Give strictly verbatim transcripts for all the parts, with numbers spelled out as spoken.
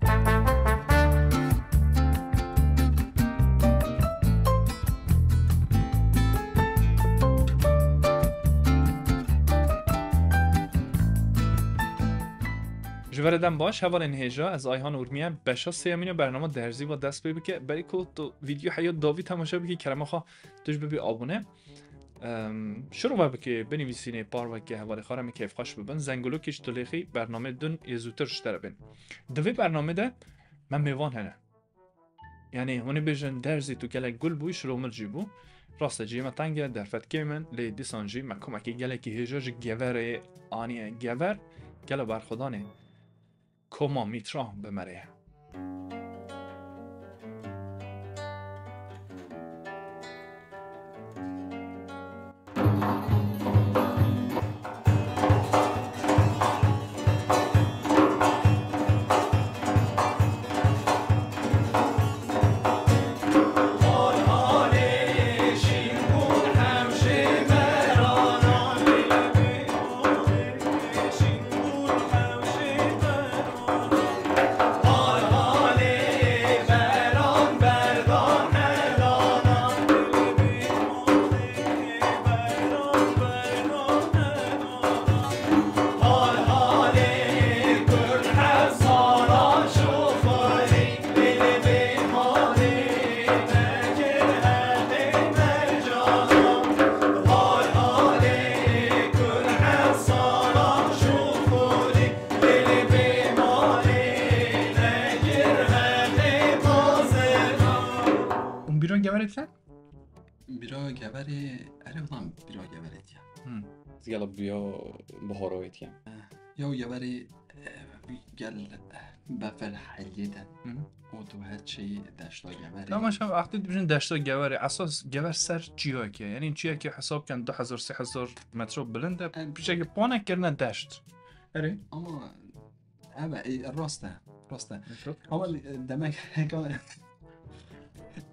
Ji we re dem baş, hevalên hêja, ez Ayhan Urmiye, beşa sêyemîn ya bernama Derzî ve dest pê bike. Berî ku tu vîdyo heya dawî temaşe bikî, kerema xwe tu jî bibî abone. Em, şirove bike, binivîsînê, parve ke, hevalê xwe re em ê kêfxweş bibin. Zengulokê ji tu lêxî, bernamê din yê zûtir ji te re bên. Di vê bernamê de me mêvan hene. Yanî hûn ê bêjin, Derzî, tu gelek gul bûyî, şilomil jî bû. Rast e, cihê me teng e, derfet kêm in, lê dîsan jî me komekî gelekî hêja ji Geverê aniye. Gever, gelo berxwedanê koma Mîtra bi me re ye. Hûn bîra Geverê dikin? Bîra Geverê, erê, ulan bîra Geverê diye. Hmm. Ez gelo bîra Bihara wê dikim. Ya Geverê, e, gel, e, befel heliyê de. Hı hı. Û tu her çi deşta Geverê. Tamam, şev, wextê dibêjin deşta Geverê, esas Gever ser çiyayek e. Yanî çiyayekê hesab ken du hezar, sê hezar metre bilind e. Em, piçekê panek kirine deşt. Erê. Ama, evet, e, rast e, rast e. Ama, e, demek,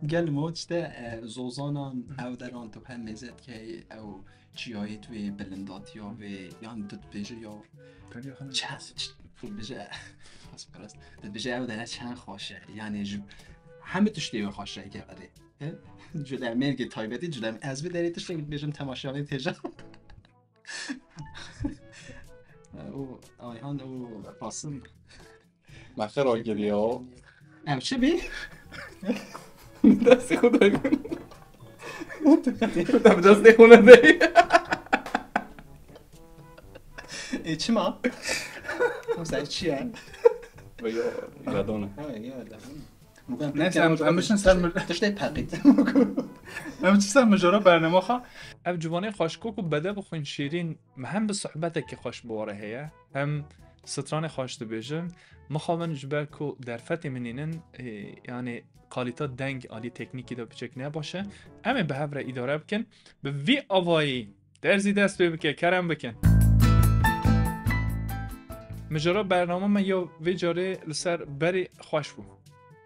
gel mod işte, e, zozanan, hı, ew deran tu hem mêze dikey, ew çiyayê tu wê, bilindatiya wê, yan tu dibêje ya, çend, ç-, tu dibêje, hasbirast, tu dibêje ew dere çend xweş e. Yanî ji hemî tiştê wê xweş e Geverê. He? Culemêrgê taybetî, culem-, ez vê derê tiştek dibêjim temaşevanê têja. Û Ayhan û Qasim. Me xira kiriye o. Em çi bî? Destê xwe de. Te bi destê xwe nedey. Ê, çima? Mesela çi ye? Ve yo, vedona. Ha, ya, vedona. Neyse, em, em biçin ser mi-, tiştê peqît. Em biçin ser mijara bernama xwe. Ev ciwanê xweşko ku bede bixwîn şîrîn, me hem bi sohbetekî xweş bi we re heye, hem stranê xweş dibêjin. Mixabin ji ber ku derfetê min nînin, e, yanî kalîta deng alî teknîkî de piçek ne baş e. Em ê bi hev re îdare bikin. Bi vî avayî Derzî dest pê bike, kerem bikin. Mijara bernama me ya vê carê li ser berê xweş bû.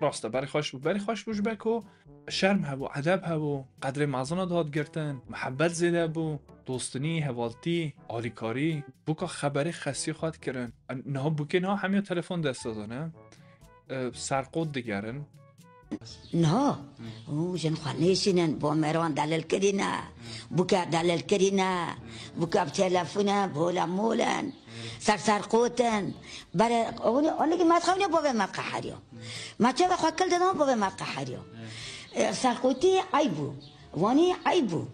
Rast e, berê xweş bû. Berê xweş bû ji ber ku şerm hebû, edeb hebû, qedrê mezina dihat girtin, mihebet zêde bû, dostinî, hevaltî, alîkarî, bûka xeberê xesî xwe dikirin. Niha bûkê niha hemiya telefon dest de ne. E, serqot digerin. Niha, û jin xwe nêşînin, bo mêran delil kirîne, bûke delil kirîne, bûke bi telefone, bole molen, ser serqotin. Bere, hûn, hûn ê, me dixwîne bo vê me qeheriya. Me çawa xwe kil didan bo vê me qeheriya. E, serqotî eyb bû. Wanî eyb bû.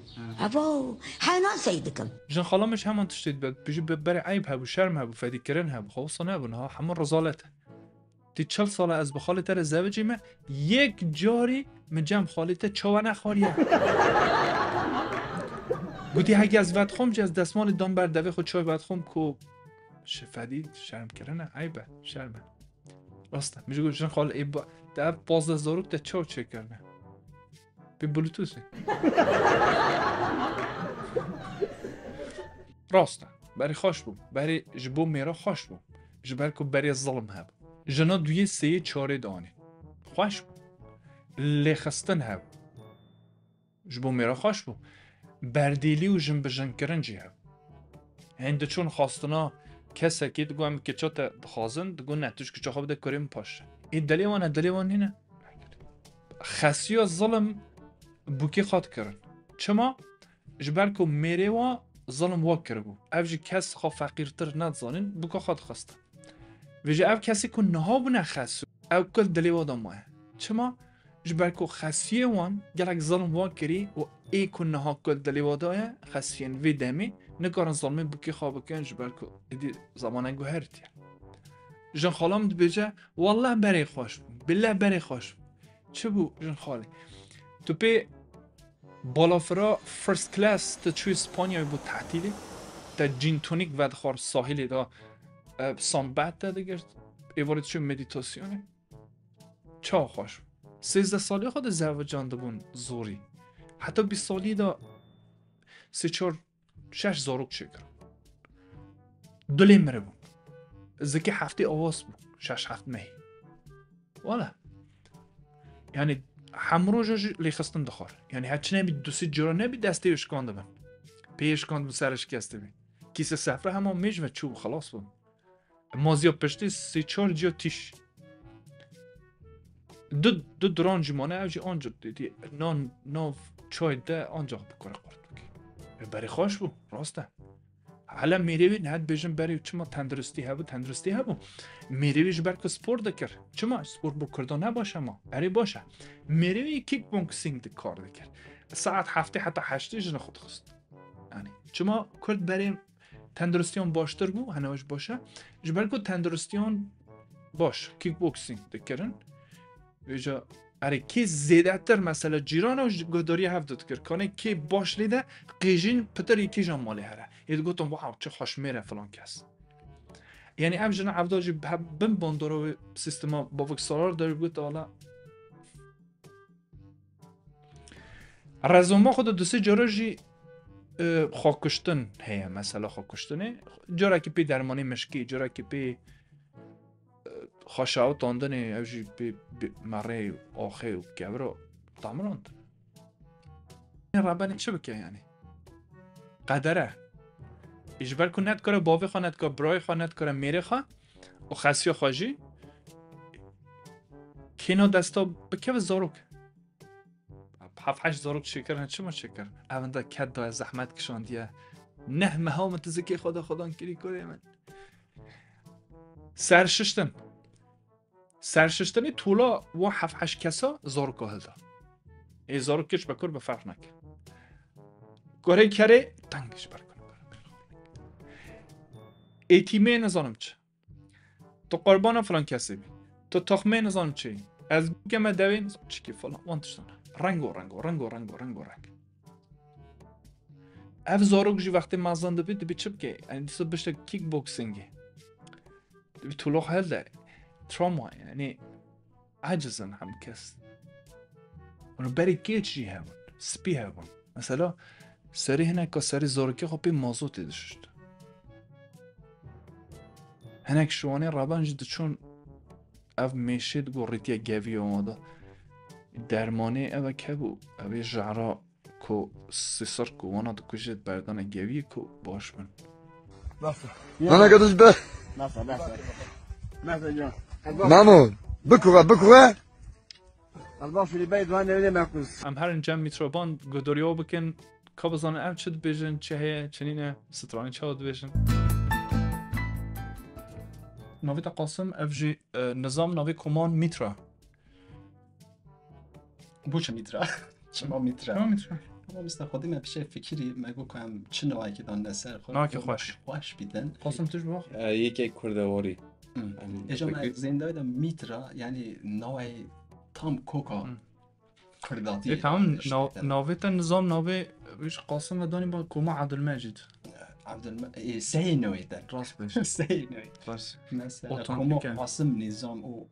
Ebo, hena sey dikim. Jin xala min ji heman tiştê dibe, bijî be-, berê eyb hebû, şerm hebû, fedîkirin hebû, xwe wisa nebû, niha hemû rezalet e. Tî çil sala ez bi xalê te re zewicî me, yek carî min cem xalê te çawa nexwariye. Gotî, heke ez vedixwim jî, ez desmalê dan ber devê xwe çay vedixwim ku ji fedî şerm kirine, eyb e, şerm e. Rast e, min jî got, jin xal ê ba-, te ev pazdeh zarok te çawa çêkirine? Bi Bluetooth e. Rast e. Berê xweş bû. Berê ji bo mêra xweş bû. Ji ber ku berê zilm hebû. Jina duyê, sêyê, çarê dianî. Xweş bû. Lêxistin hebû. Ji bo mêra xweş bû. Berdêlî û jinbijinkirin jî hebû. Hên diçûn xwestina kesekî, digot, em kiça te dixwazin, digot, ne, tu ji kiça xwe bide kurê min paş. Ê dilê wan e, dilê wan nîne. Xesiya zilim bûkê xwe dikirin. Çima? Ji ber ku mêrê wa zilim wa kiribû. Ev jî kes xwe feqîrtir nedizanîn, bûka xwe dixistin. Vêje ev kesê ku niha bûne xesû, ew kul dilê wa de maye. Çima? Ji ber ku xesiyê wan gelek zilim wa kirî û ê ku niha kul dilê wa de ye, xesiyên vê demê nikarin zilimê bûkê xwe bikin, ji ber ku êdî zemane guhertiye. Jin xala min dibêje, "Wallah berê xweş bû, billah berê xweş bû." Çi bû jin xalê? Tu pê balafira first class, tu çûyî Spanyayê bû tetilê, te gin tonic vedixwar sahilê de, e, sambat te digirt, êvarê tu çûyî meditasyonê. Çawa xweş bû. Sêzdeh salî xwe de zewicandibûn zorî. Heta bîst salî de sê çar şeş zarok çêkir. Dilê miribûn. Zikê heftê awaz bû. Şeş heft mehî. Wala. Yani hemû roja jî lêxistin dixwar. Yani her çi nebî du sê cara nebî destê wê şikandibin. Pê yê şikandibin serê şikestê bî. Kîse sefre hema mêj ve çû xelas bû. Maziya piştî sê çar ciya tîş. Du, du diran jî mane, ew jî anca dî, nan, nav çay de ancak bikare qurt bikî. E, berê xweş bû, rast e. Hele mêrê wî niha dibêjin berê çima tenduristî hebû, tenduristî hebû. Mêrê wî ji ber ku spor dikir. Çima? Spor bo kurdan ne baş e ma. Erê baş e. Mêrê wî kickboxing di kar dikir. Saet heftê heta heştê jina xwe dixist. Yani çima kurd berê tenduristiyan baştir bû, hene wê jî baş e. Ji ber ku tenduristiyan baş, kickboxing dikirin. Vêca, erê, kê zêdetir mesela cîran û ji guhdariyê hev dikir. Kanê kê baş lê de qêjîn pitir yekî jan malê here. Ê digotin, "Wow, çi xweş mêr e filan kes." Yani ev jina evda jî he-, bin bandora wê sîstema bavik sarar der got, "Ala." Rezoma xwe de du sê cara jî, e, xwekuştin heye, mesela xwekuştinê. Carekî pê dermanê mişkê, carekî pê, e, xweşawitandinê, ew jî pê, pê merê, axê û kevir û damirandin. Rebenê çi bike yani? Qedere. Ê ji ber ku nedikare bavê xwe, nedikare birayê xwe, nedikare mêrê xwe û xesiya xwe jî kêna desta bikeve zarok. Heft heşt zarok çêkir, hin çima çêkir? Evinde ket daye, zehmet kişandiye. Neh meha min tu zikê xwe de xwedan kirî kurê min. Serşiştin. Serşiştinê tola wa heft heşt kesa zaroka hilda. Ê zarok keç be kur be ferq nake. Gorê kerê teng ji ber kune. Êtîmê nizanim çi. Tu qurbana filan kesê bî. Tu toxmê nizan çi. Ez bikeme devê nizan çikî filan. Wan tiştan. Rengo, rengo, rengo, rengo, rengo, reng. Ev zarok jî wextê mezin dibî, dibî çi bike? Yani dîsa bişte kickboxingê. Dibî tulox helde. Trauma yani. Aciz in hem kes. Û berê kêç jî hebûn. Spî hebûn. Mesela serê hineka serê zarokê xwe pê mazotê dişişt. Hinek şiwanê reben jî diçûn ev mêşê digorîtiye geviya wan de. Dermanê ev e kebû, ev ê jehra ku sisir ku wana dikuje berdane geviyê ku baş bin. Nasıl? Nana kadar be. Nasıl, nasıl? Nasıl can? Mamo, bikure, bikure. Elbaf li bey duan evine mekuz. Em herin cem Mîtroban guhdariya bikin, ka bizanin ev çi dibêjin, çi heye, çi nîne, stranê çawa dibêjin. Navê te Qasim, ev jî, e, nizam navê koman Mîtra. Bû çi Mîtra? Çima Mîtra? Çima Mîtra? Ama biz de xwedî me bir şey fikirî, me got ku em çi navekî dan ne ser xwe. Navekî xweş. Xweş bîtin. Qasim, tu ji bo? E, yekê kurdewarî. Hmm. Em Êca me fikir- zêndayê de Mîtra, yani navê tam koka Hmm. kurdatî. E, tamam, işte nav-, navê te nizam navê, wî ji Qasim ve danî ba koma Abdülmecid. Abdülme-, e, Seyê Newê te. Rast bêj. Seyê Newê. Rast. Mesela Otantik koma yani. Qasim nizam û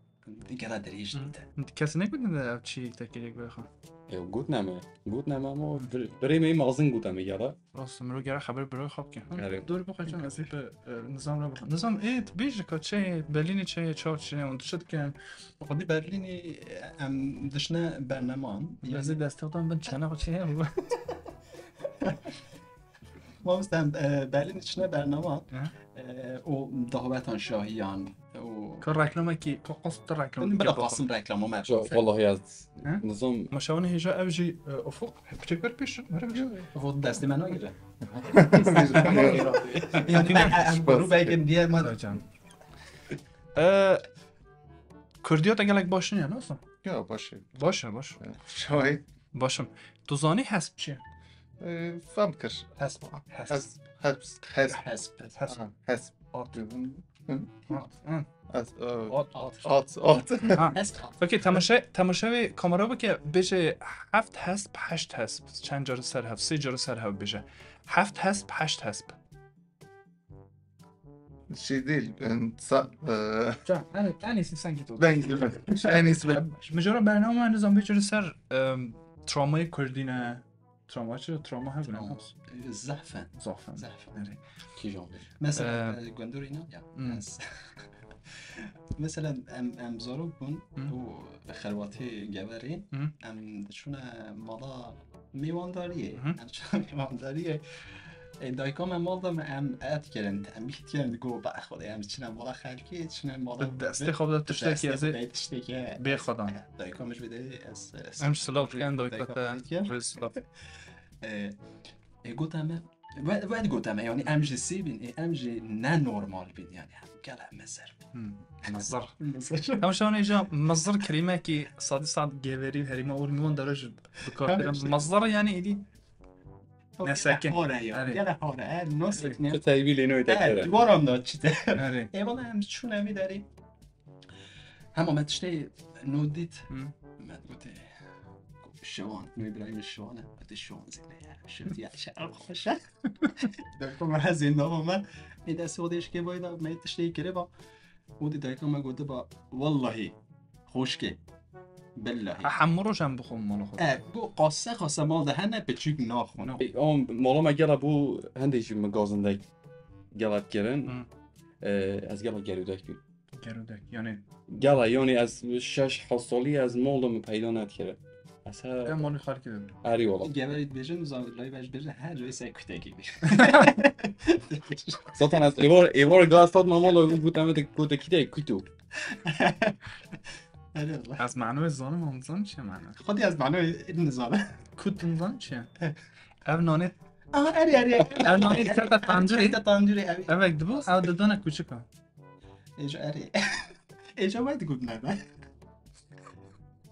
Digera dirêj Hı. dîte. Kes negotin de ev çi tekêlek bêxin. Ew gotne me. Gotne me ama bir, birê me mazin gote me ya da. Rast, mirov gere xeber birê xwe bike. Hı? Evet. Dur bixwe çend ez ê bi, e, nizam re bixwe. Nizam, ê, tu bêjî ka çi ye, Berlînê çi ye, çawa çi ye, hûn tu çi dikin? Xwedî Berlînê, e, em dişine berneman. Ez ê destextan bin çene xwe çi ye bu? Mamoste, em, e, Berlînê çine berneman. Hı. E, û dawetan şahiyan û Ka reklamekî, ka qas tu reklam Bila dike qasim reklama me. Vallahi ez Hı? nizam Ma şewanê hêja ev jî e, ufuk. Piçek wer pêşin. Were pêşin. Vot destê me nagire. Yani me em grûbeke diye me Hocam. E, Kurdiya te gelek baş niye nasıl? Ya baş e. Baş e baş. Şahit. Başım. Tu zanî hesp çi? E, Fem kir. Hesp. Hesp. Hes, hes, hes. Hesp. Hesp. Ha, hes. At. Hı. At. Hı. Hes, e, At. At. At, at. Ha. Hesp. Peki temaşe temaşe ve kamera bike bêje heft hesp, heşt hesp. Çend carî ser hev, sê carî ser hev bêje. Heft hesp, heşt hesp. Şey değil. Yani, sa, e, Can, en en iyisi sen git otur. Ben gidiyorum. En iyisi ben. Mijara bername nizam bêje ser em, travmayê Kurdî ne. Travma çi? Travma hev ne? Zehfen. Zafen. Zehfen. Nerê? Kijan. Mesela Ee, e, Gundurina ya. Hmm. Mes- Mesela em em zarok bûn Hı. û xerwatê geverê Hı. em diçûne mala mêwandariyê. Hı. Em çûne mêwandariyê. E, dayika me mal da me em et kirin, em bîh kirin, digo ba Xwedê em çine mala xelkê, çine mala Bi destê xwe de tiştekî ez ê tiştekî bê xwe dan. Dayika me ji vê derê ez ez Em silav dikin dayika te. Dayika. Rê silav. E, e, gote me, we, we gote me, yani em ji sê bin, e, em ji ne normal bin, yani em gele mezer bin. Hmm. Mezir. Mezer. Em şewan êja mezir kelimekî sadî sad geverî herîma urmî wan dere ji bikartirin. Mezir yani êdî Nesekin. Hore ya, Evet. gele hore, e, no sekne. Tu tevî lê noy E, tekere. Waran da çi de. Erê. E, valla em çûne vî derî. Hema me tiştê nû dît. Hı. Me gotê, şewan, nû Îbrahîm şewan e. Gotê şewan zêde ye. Şev ya, şev xweş e. Dayika me hezê nava me. Ê destê xwe dê şikê bayda, me tiştê kiriba. Û dî dayika me gotiba, wellahî, xwişkê. Billahî. Ha, hemû roj em bixwin mala xwe. E, go qase qase mal de hene piçûk naxwin. No. Ê, ama mala me gela bû hendê jî min gazindek gela dikirin. Hı. Ee, ez gela gerûdek bîm. Gerûdek, yani Gela, yani ez şeş heft salî ez mal de min peyda nedikire. Ez he em malê xalkê de. Erê wala. Geverî dibêjin, zan lay vaj bêjin, her cihê ser kutekî bî. Zaten ez êvar, êvar gaz Fatma mal de gote me de gote kîte kutu. Erê Allah. Ez manoyê zanim, em zanim çi mano? Xwedî ez manoyê nizane. Kut em zanim çi? Ev nanê Aha, erê, erê. Ev nanê kete tencirê. Kete tencirê, ev. Evek dibû, ev didana kuçika. Êca erê. Êca vay digot ne be.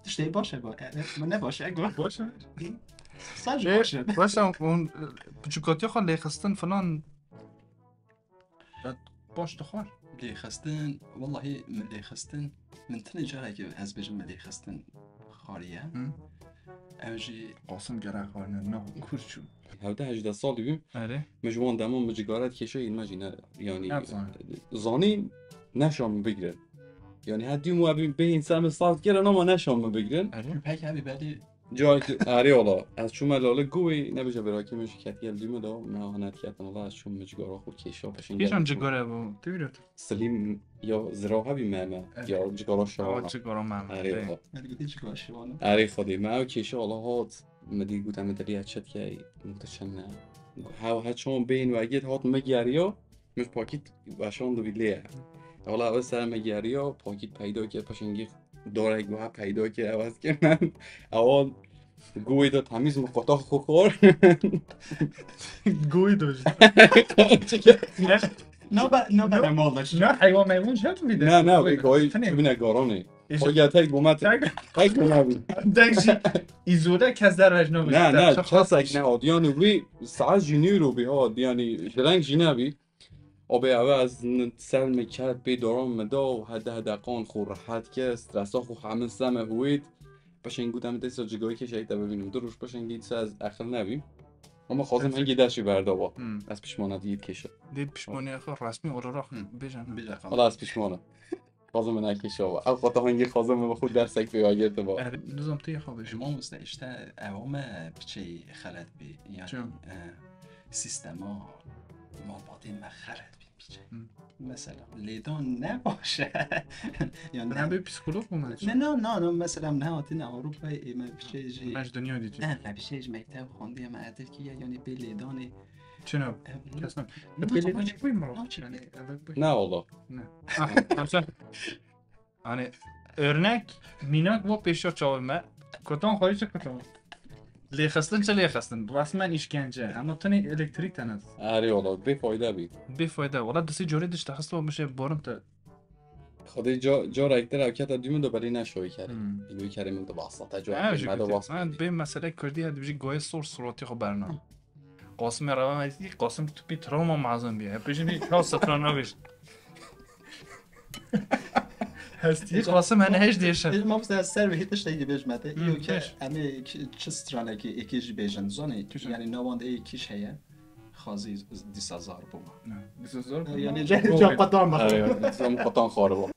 Tiştê baş e ba. E, e, ne baş e go. Baş e. Saç Ê, baş e. Baş e, hûn piçûkatiya xwe lêxistin filan. Baş dixwar. Lêxistin, wellahî min lêxistin, min tenê carekê ez bêjim min lêxistin xwariye. Hı. Ew jî Qasim gerek xwarine, ne kurçû. Hevdeh hejdeh salî bîm. Erê. Min ji wan deman min cigare dikêşe, me jî ne, yani Ne zanî. zanî neşa min bigirin. Yani her dîm we bîn bêhîn ser min saz kirin ama neşa min bigirin. Erê. Pek hebî belî Cayek erê ola. Ez çûme lale guwê, nebêje berakî min jî ketiye li dîme de, me aha nediketin ola, ez çûm min cigara xwe kêşa peşin. Kîjan cigare bû? Tu bîra tu. Silîm ya zira hebî me me. Evet. Ya cigara şawana. Awa cigara me me. Erê Erê. ola. Ergotî çi baş e wana. Erê Xwedê, me ew kêşe ola hat. Me dî gote me te lê çet key. Gote çend ne. Hew he çon bêhîn wegêt hat me geriya. Min pakît weşan dibî lê ye. Wala ew ser me geriya, pakît peyda kir, peşengî dorek wiha peyda kir, ew ez kir. Ewa guwê de temîz min qota xwe xwar. Goy doj. Nabe, nabe mal da. Ne heywan meywan şey mi bir de? Ne, ne, wê gayî bine garanê. O ya tek bu me tek, tek bu me bî. Dek jî îzole kes dervej nabî. Ne, ne, kesek ne hat. Yani wî saet jî nîro bî hat. Yani ji reng jî nebî. O bê eve ez n-, ser me ket pê doran me da û hede hede qan xwe rehet kir, stresa xwe hemin seme hûyt. Peşên gote min dêsa cigayî kêşeyî te bibînim. Du roj peşên gît se ez eqil nebîm. Ama xwazim hingî deşî berda wa. Hmm. Ez pişmana diyît kêşe. Dê pişmaniya xwe resmî olarak Hı. bêjin. Bêje xala. Hala ez pişmana. Xwazim min ekêşa wa. Ev xwe ta hingî xwazim min xwe dersek pê wa girti ba. Er, nizam tu yê xwe bêjim. Mamoste, işte ew me piçeyî xelet bî. Yani Çi? e, sistema malbatê me xelet bî piçe. Hı. Mesela lêdan ne baş e. Yani Ne bir psikolog mu ben? Ne, no, no, no, mesela ne hatine Avrupa'yê ê me piçeyî jî Mec dünya diyecek. Ne, me piçeyî jî mekteb xwendiye me etir ki yani bê lêdanê Çino? Kes ne. Belli Tamam, değil. Bu mu? Tamam, Yani, çekil. Evet, bu. Ne oldu? Ne? Ah, tamam, sen. Hani örnek minak bu peşo çavur me. Koton xorî çi koton? Lêxistin çi lêxistin? Resmen işkence. Ama tuni elektrik tenez. Erê oldu. Bir fayda bir. Bir fayda. Wala disi cori diş tahsil olmuş ev borun te. Xwedê ca, cara yektir ew kete dû min de belî neşoyî kerê. Hmm. Dû kerê min de bahsa. Te Ha, cara ji me de kutê. bahsa. Ha, bê meselek Kurdî ya dibêjî goyê sor suratî xwe berna. Qasim ya rava me dî, Qasim tu pî travma mezin bî. Hep jî çaw strana bêj. Hestî Qasim hene heş dêşe. Ê, ma bise ser vê tiştekî bêj me te. Hmm, Îyo ke beş. em ê ki- çi stranekî êkî jî bêjin. Zanî Kişe. Yani navandê êkî jî heye. Xazî dîsa zar bû. Dîsa zor. Yani ca qatan bak. Erê, dizam qatan xwar bû.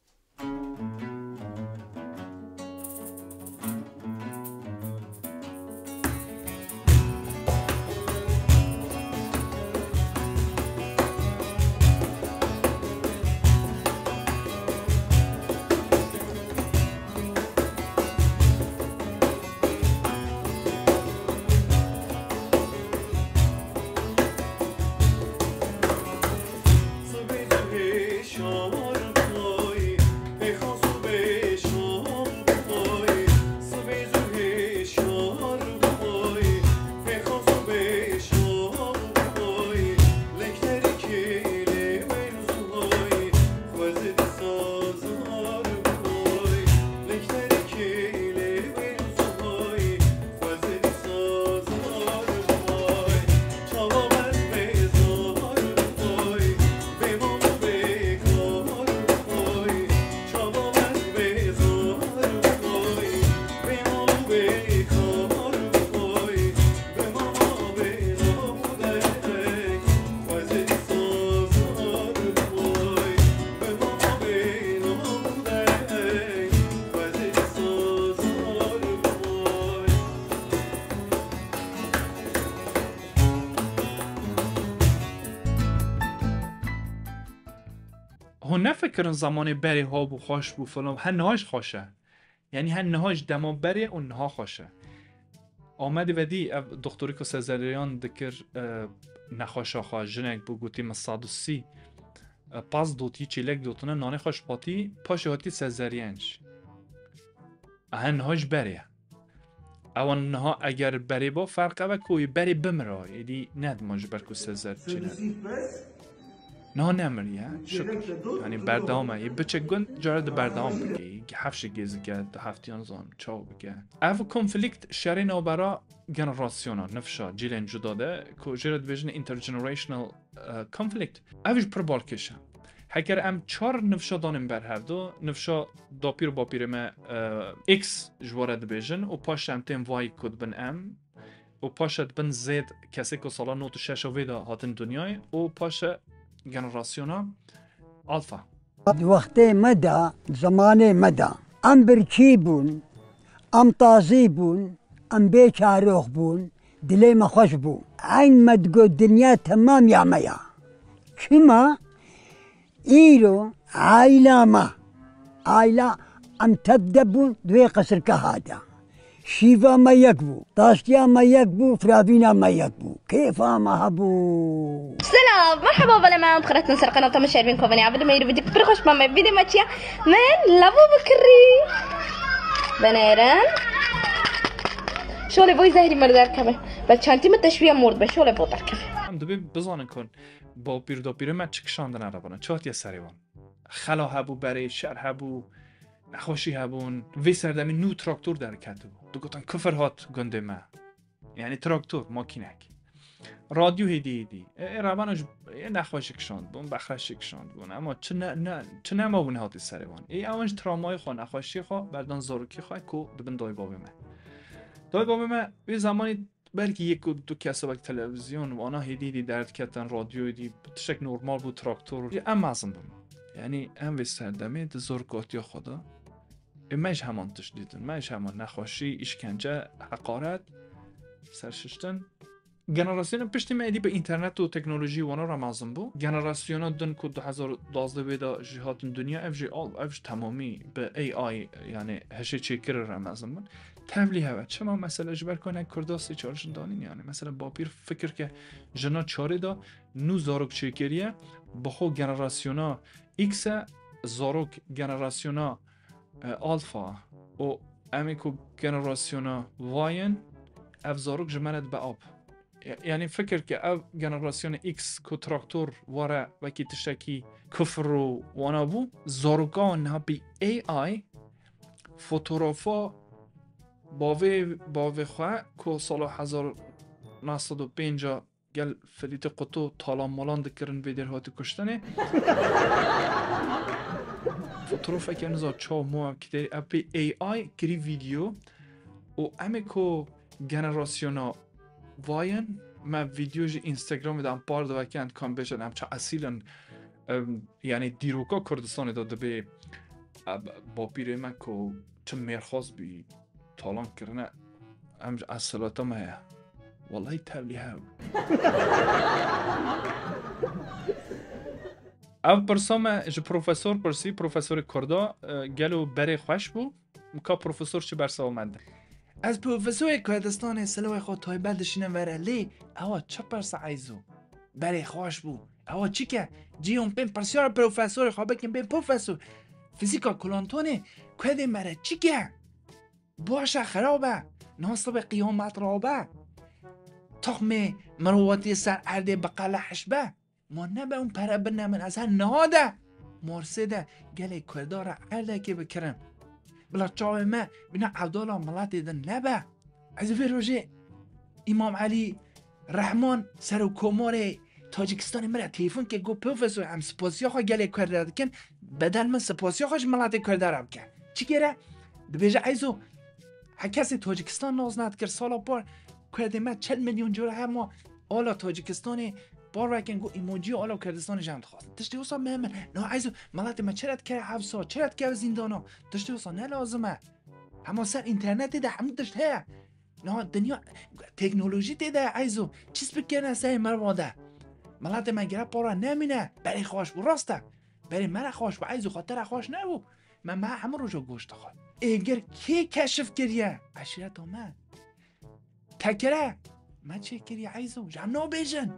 Hûn nefikirin zamanê berê ha bû, xweş bû, filan. Her niha jî xweş e. Yani her niha ji dema berê û niha xweş e. Amedê vedî ev doktorî ku sezeryan dikir, e, nexweşa xwe, jinek bû, gotî min sed û sî, e, pas dotî, çêlek dotine, nanê xwe ji patî, paşê hatî sezeryen jî. Her niha ji berê ye. Ewan niha eger berê ba, ferq ev e ku yê berê bimira, êdî nedima ji ber ku sezer çêne. Niha nemiriye, şukir. Yani berdewam e. Yê biçe gund, cara di berdewam bike. Heft ji gêz dike, di heftiyan zan, çaw bike. Ev konflikt şerê navbera generasyona, nifşa, cîlên cuda de, ku jê re dibêjin intergenerational, e, conflict. Ev jî pir balkêş e. Heger em çar nifşa danên ber hevdu, nifşa dapîr û bapîrê me, e, X ji we re dibêjin û paşê em tên Y ku dibin M û paşê dibin Z kesê ku sala nod û şeş a vê de hatin dinyayê û paşê generasyona Alfa. Di wextê me de, di zemanê me de, em birkî bûn, em tazî bûn, em bê çarox bûn, dilê me xweş bû. Eyn me digot dinya temam ya me ya. Çima? Îro aîla me, aîla em tev de bûn di wê qesirgeha de. Şîva me yek bû, taştiya me yek bû, firavîna me yek bû. Kêfa me hebû. سلام، مرحبا بلا ما دخلتنا سر قناة مشاربين كوفني عبد المير بدك برخش ماما فيديو ماتشيا من لابو بكري بنيرن. شغل بوي زهري مردار كمان. بس شانتي متشوية مورد بس شغل بوتر كمان. Em dibê bizanin ku bapîr dapîrê me çi kişandine re bûne, çi hatiye serê wan. Xela hebû berê, şer hebû, nexweşî hebûn. Vê serdemê nû traktor derketibû. Digotin kufir hat gundê me. Yani traktor, makînek. Radyo hêdî hêdî. Ê, ê rebana ji ê nexweşî kişandibûn, bexreşî kişandibûn. Ema çi ne, ne, çi nemabûn hatî serê wan. Ê ewan ji travmayê xwe, nexweşiyê xwe, berdan zarokê xwe ku dibin dayê bavê me. Dayê bavê me wê zemanî belkî yek û du kesa wek televîzyon û ana hêdî hêdî derdiketin, radyoyê dî tiştek normal bû, traktor. Em mezin bûn. Yanî em vê serdemê di zorgatiya xwe de. Ê me ji heman tişt dîtin. Me ji heman nexweşî, îşkence, heqaret, serşiştin. Generasyona piştî me êdî bi înternet û teknolojî wana re mezin bû. Generasyona din ku du hezar û duwazdeh wê de jî hatin dinya, ev jî al, ev ji temamî bi A I, yani hişê çêkirî re mezin bin. Tevlî hev e. Çima? Mesela ji ber ku hinek Kurda sê çar jin danîn yani. Mesela bapîr fikir ke jina çarê de nû zarok çêkiriye, bi xwe generasyona X e, zarok generasyona, e, alfa û em ê ku generasyona Y in, ev zarok ji me re dibe ap. Ya-, yani fikir ke ev generasyona X ku traktor were wekî tiştekî kufr û wana bû, zaroka wan niha bi A I fotografa bavê, bavê xwe ku sala hezar neh sed û pênc gel filîtê quto talan malan dikirin vê derê hatî kuştinê. Fotoğrafeke niza çaw mo kitê epê A I kirî video û em ê ku generasyona Y in, me video ji Instagramê de em par divekin, em kan bêjin em çi esîl in, em, yani dîroka Kurdistanê de dibê, em, bapîrê me ku çi mêrxas bî, talan kirine, em ji esilata me heye. Wellahî tevlî hev. Ev pirsa me ji profesor pirsî, profesorê Kurda, e, gelo berê xweş bû? Ka profesor çi bersa me di? Ez profesorê Kurdistanê, silawê xwe taybet dişînim vere, lê ewa çi pirsa eyzo? Berê xweş bû. Ewa çi ke? Cî hûn pê pirsyara profesorê xwe bikin, bê profesor. Fizîka kulantonê Kurdê me re çi ke? Baş e, xirab e? Niha sibê qiyamet rabe. Toxmê mirovatiyê ser erdê bi qelehiş be. Ma nebe hûn pere bine min, ez her niha de Marsê de gelê Kurda re erdekê bikirim. Bila çavê me bîna evdala miletê din nebe. Ez vê rojê Îmam Elî Rehman, serokkomarê Tacikistanê, min re telefon kir, got, profesor, em spasiya xwe gelê Kurd re dikin, bedel min spasiya xwe ji miletê Kurda re bike. Çi kere? Dibêje, eyzo, her kesê Tacikistan nas nedikir, sala par Kurdê me çel milyon cara hema ala Tacikistanê par vekin, got, emojiya ala Kurdistanê ji em dixwazin. Tiştê wisa me min, na eyzo, miletê me çi re dikeve hevsa, çi re dikeve zîndana? Tiştê wisa ne lazim e. Hema ser înternetê de hemû tişt heye. Niha dinya teknolojî tê de eyzo. Çi spikirine serê merva de. Miletê me gere para nemîne. Berê xweş bû, rast e. Berê me re xweş bû. Eyzo xwe te re xweş nebû. Me, me hemû roja goşt dixwar. Êgir kê keşif kiriye? Eşîreta me. Tekire. Me çê kiriye eyzo. Ji em nabêjin.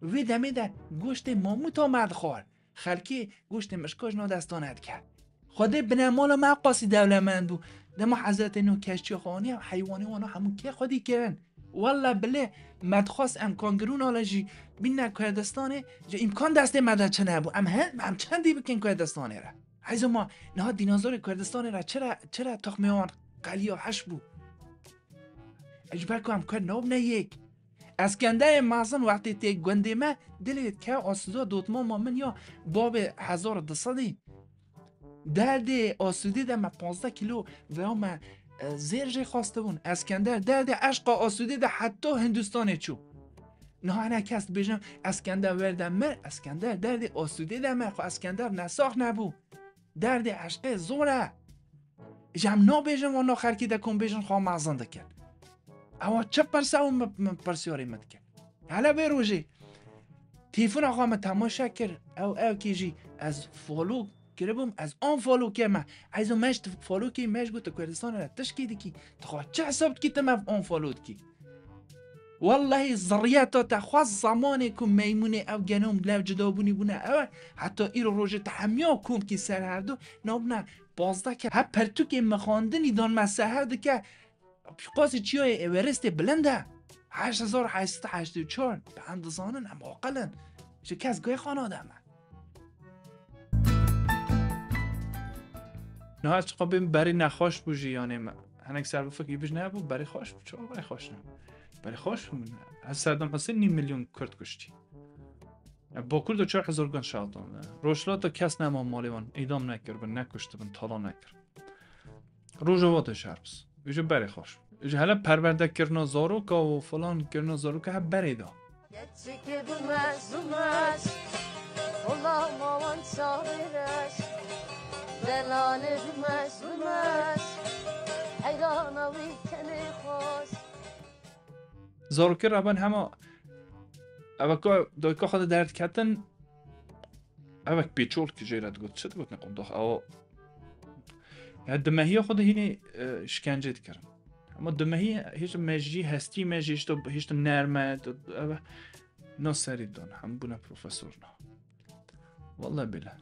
Vê demê de goştê mamûta me dixwar. Xelkê goştê mişka ji nav destane dike. Xwedê binemala me qasî dewlemend bû. Dema Hezretê Nûh keştiya xwe anî, heywanê wana hemû kê xwedî kirin. Welle bilê me dixwest em kangirûna le jî bîne Kurdistanê, ji îmkan destê me de çi nebû. Em he, em çendî bikin Kurdistanê re. Heyzo ma niha dînozorê Kurdistanê re çi re, çi re toxmê wan qeliya heş bû. Ji ber ku em Kurd nabine yek. Eskenderê mezin wextê tê gundê me, dilê dike asuda dotmama min ya babê hezar û du sedî. Derdê asudê de me pazdeh kîlo veya me, e, zêr jê xwestibûn. Eskender derdê eşqa asudê de heta Hindistanê çû. Niha hinek kes dibêjin, Eskender wer de mir, Eskender derdê asudê de mir, xwe Eskender nesax nebû. Derdê eşqê zor e. Ji em nabêjin wana xelkê de ku em bêjin xwe mezin dikin. Ewa çi pirse û min, min pirsyarê min dikin. Hele vê rojê tîfina xwe min temaşe kir. Ew, ewkê jî ez follow kiribûm, ez unfollow keme. Eyzo me ji tu follow kî, me ji got tu Kurdistanê re tişkî dikî. Tu xwe çi hesab dikî tu me unfollow dikî? Wellahî zirriyeta te xwest zemanê ku meymunê ew genom lev cida bûnî bûne ew e. Heta îro rojê te hemiya kom kî ser herdu, nabine pazdeh ke. Hep pertûkê mixandinî dan me seher dike. Qasî çiyayê Everestê bilind e. Heşt hezar heşt sed û heştê û çar. Bi em dizanin em aqil in. Ji kes guhê xwe nade me. Niha çiqa bê berî nexweş bû jî, yanê me. Hinek ser bifikirî, bêjin, "Ne bû, berî xweş bû, çawa berî xweş ne? Berî xweş bû min." Ez Seddam Husên nîv milyon Kurd kuştî. Ya, Bakur de çar hezar gund şehid dan. Rojhilata kes nema malê wan, îdam nekiribin, nekuştibin, talan nekir. Rojava de şer bis. Ji berê xweş. Ji hele perwerde kirina zaroka û filan kirina zaroka hep berê da. Keçikê bimez bimez, ola mawan çavêreş. Delalê bimez bimez, heyrana wî kenê xweş. Zarokê reben hema eveka dayika xwe de derdiketin, evek pêçol ki jê re digot, çi digotin qundax? Ew ya dimehiya xwe de hînî, e, şikence dikirin. Ama dimehî hêşta mejî, hestî mejî, hêşta, hêşta nerme, ev na serî dan, hem bûne profesor na. Vallahi bile.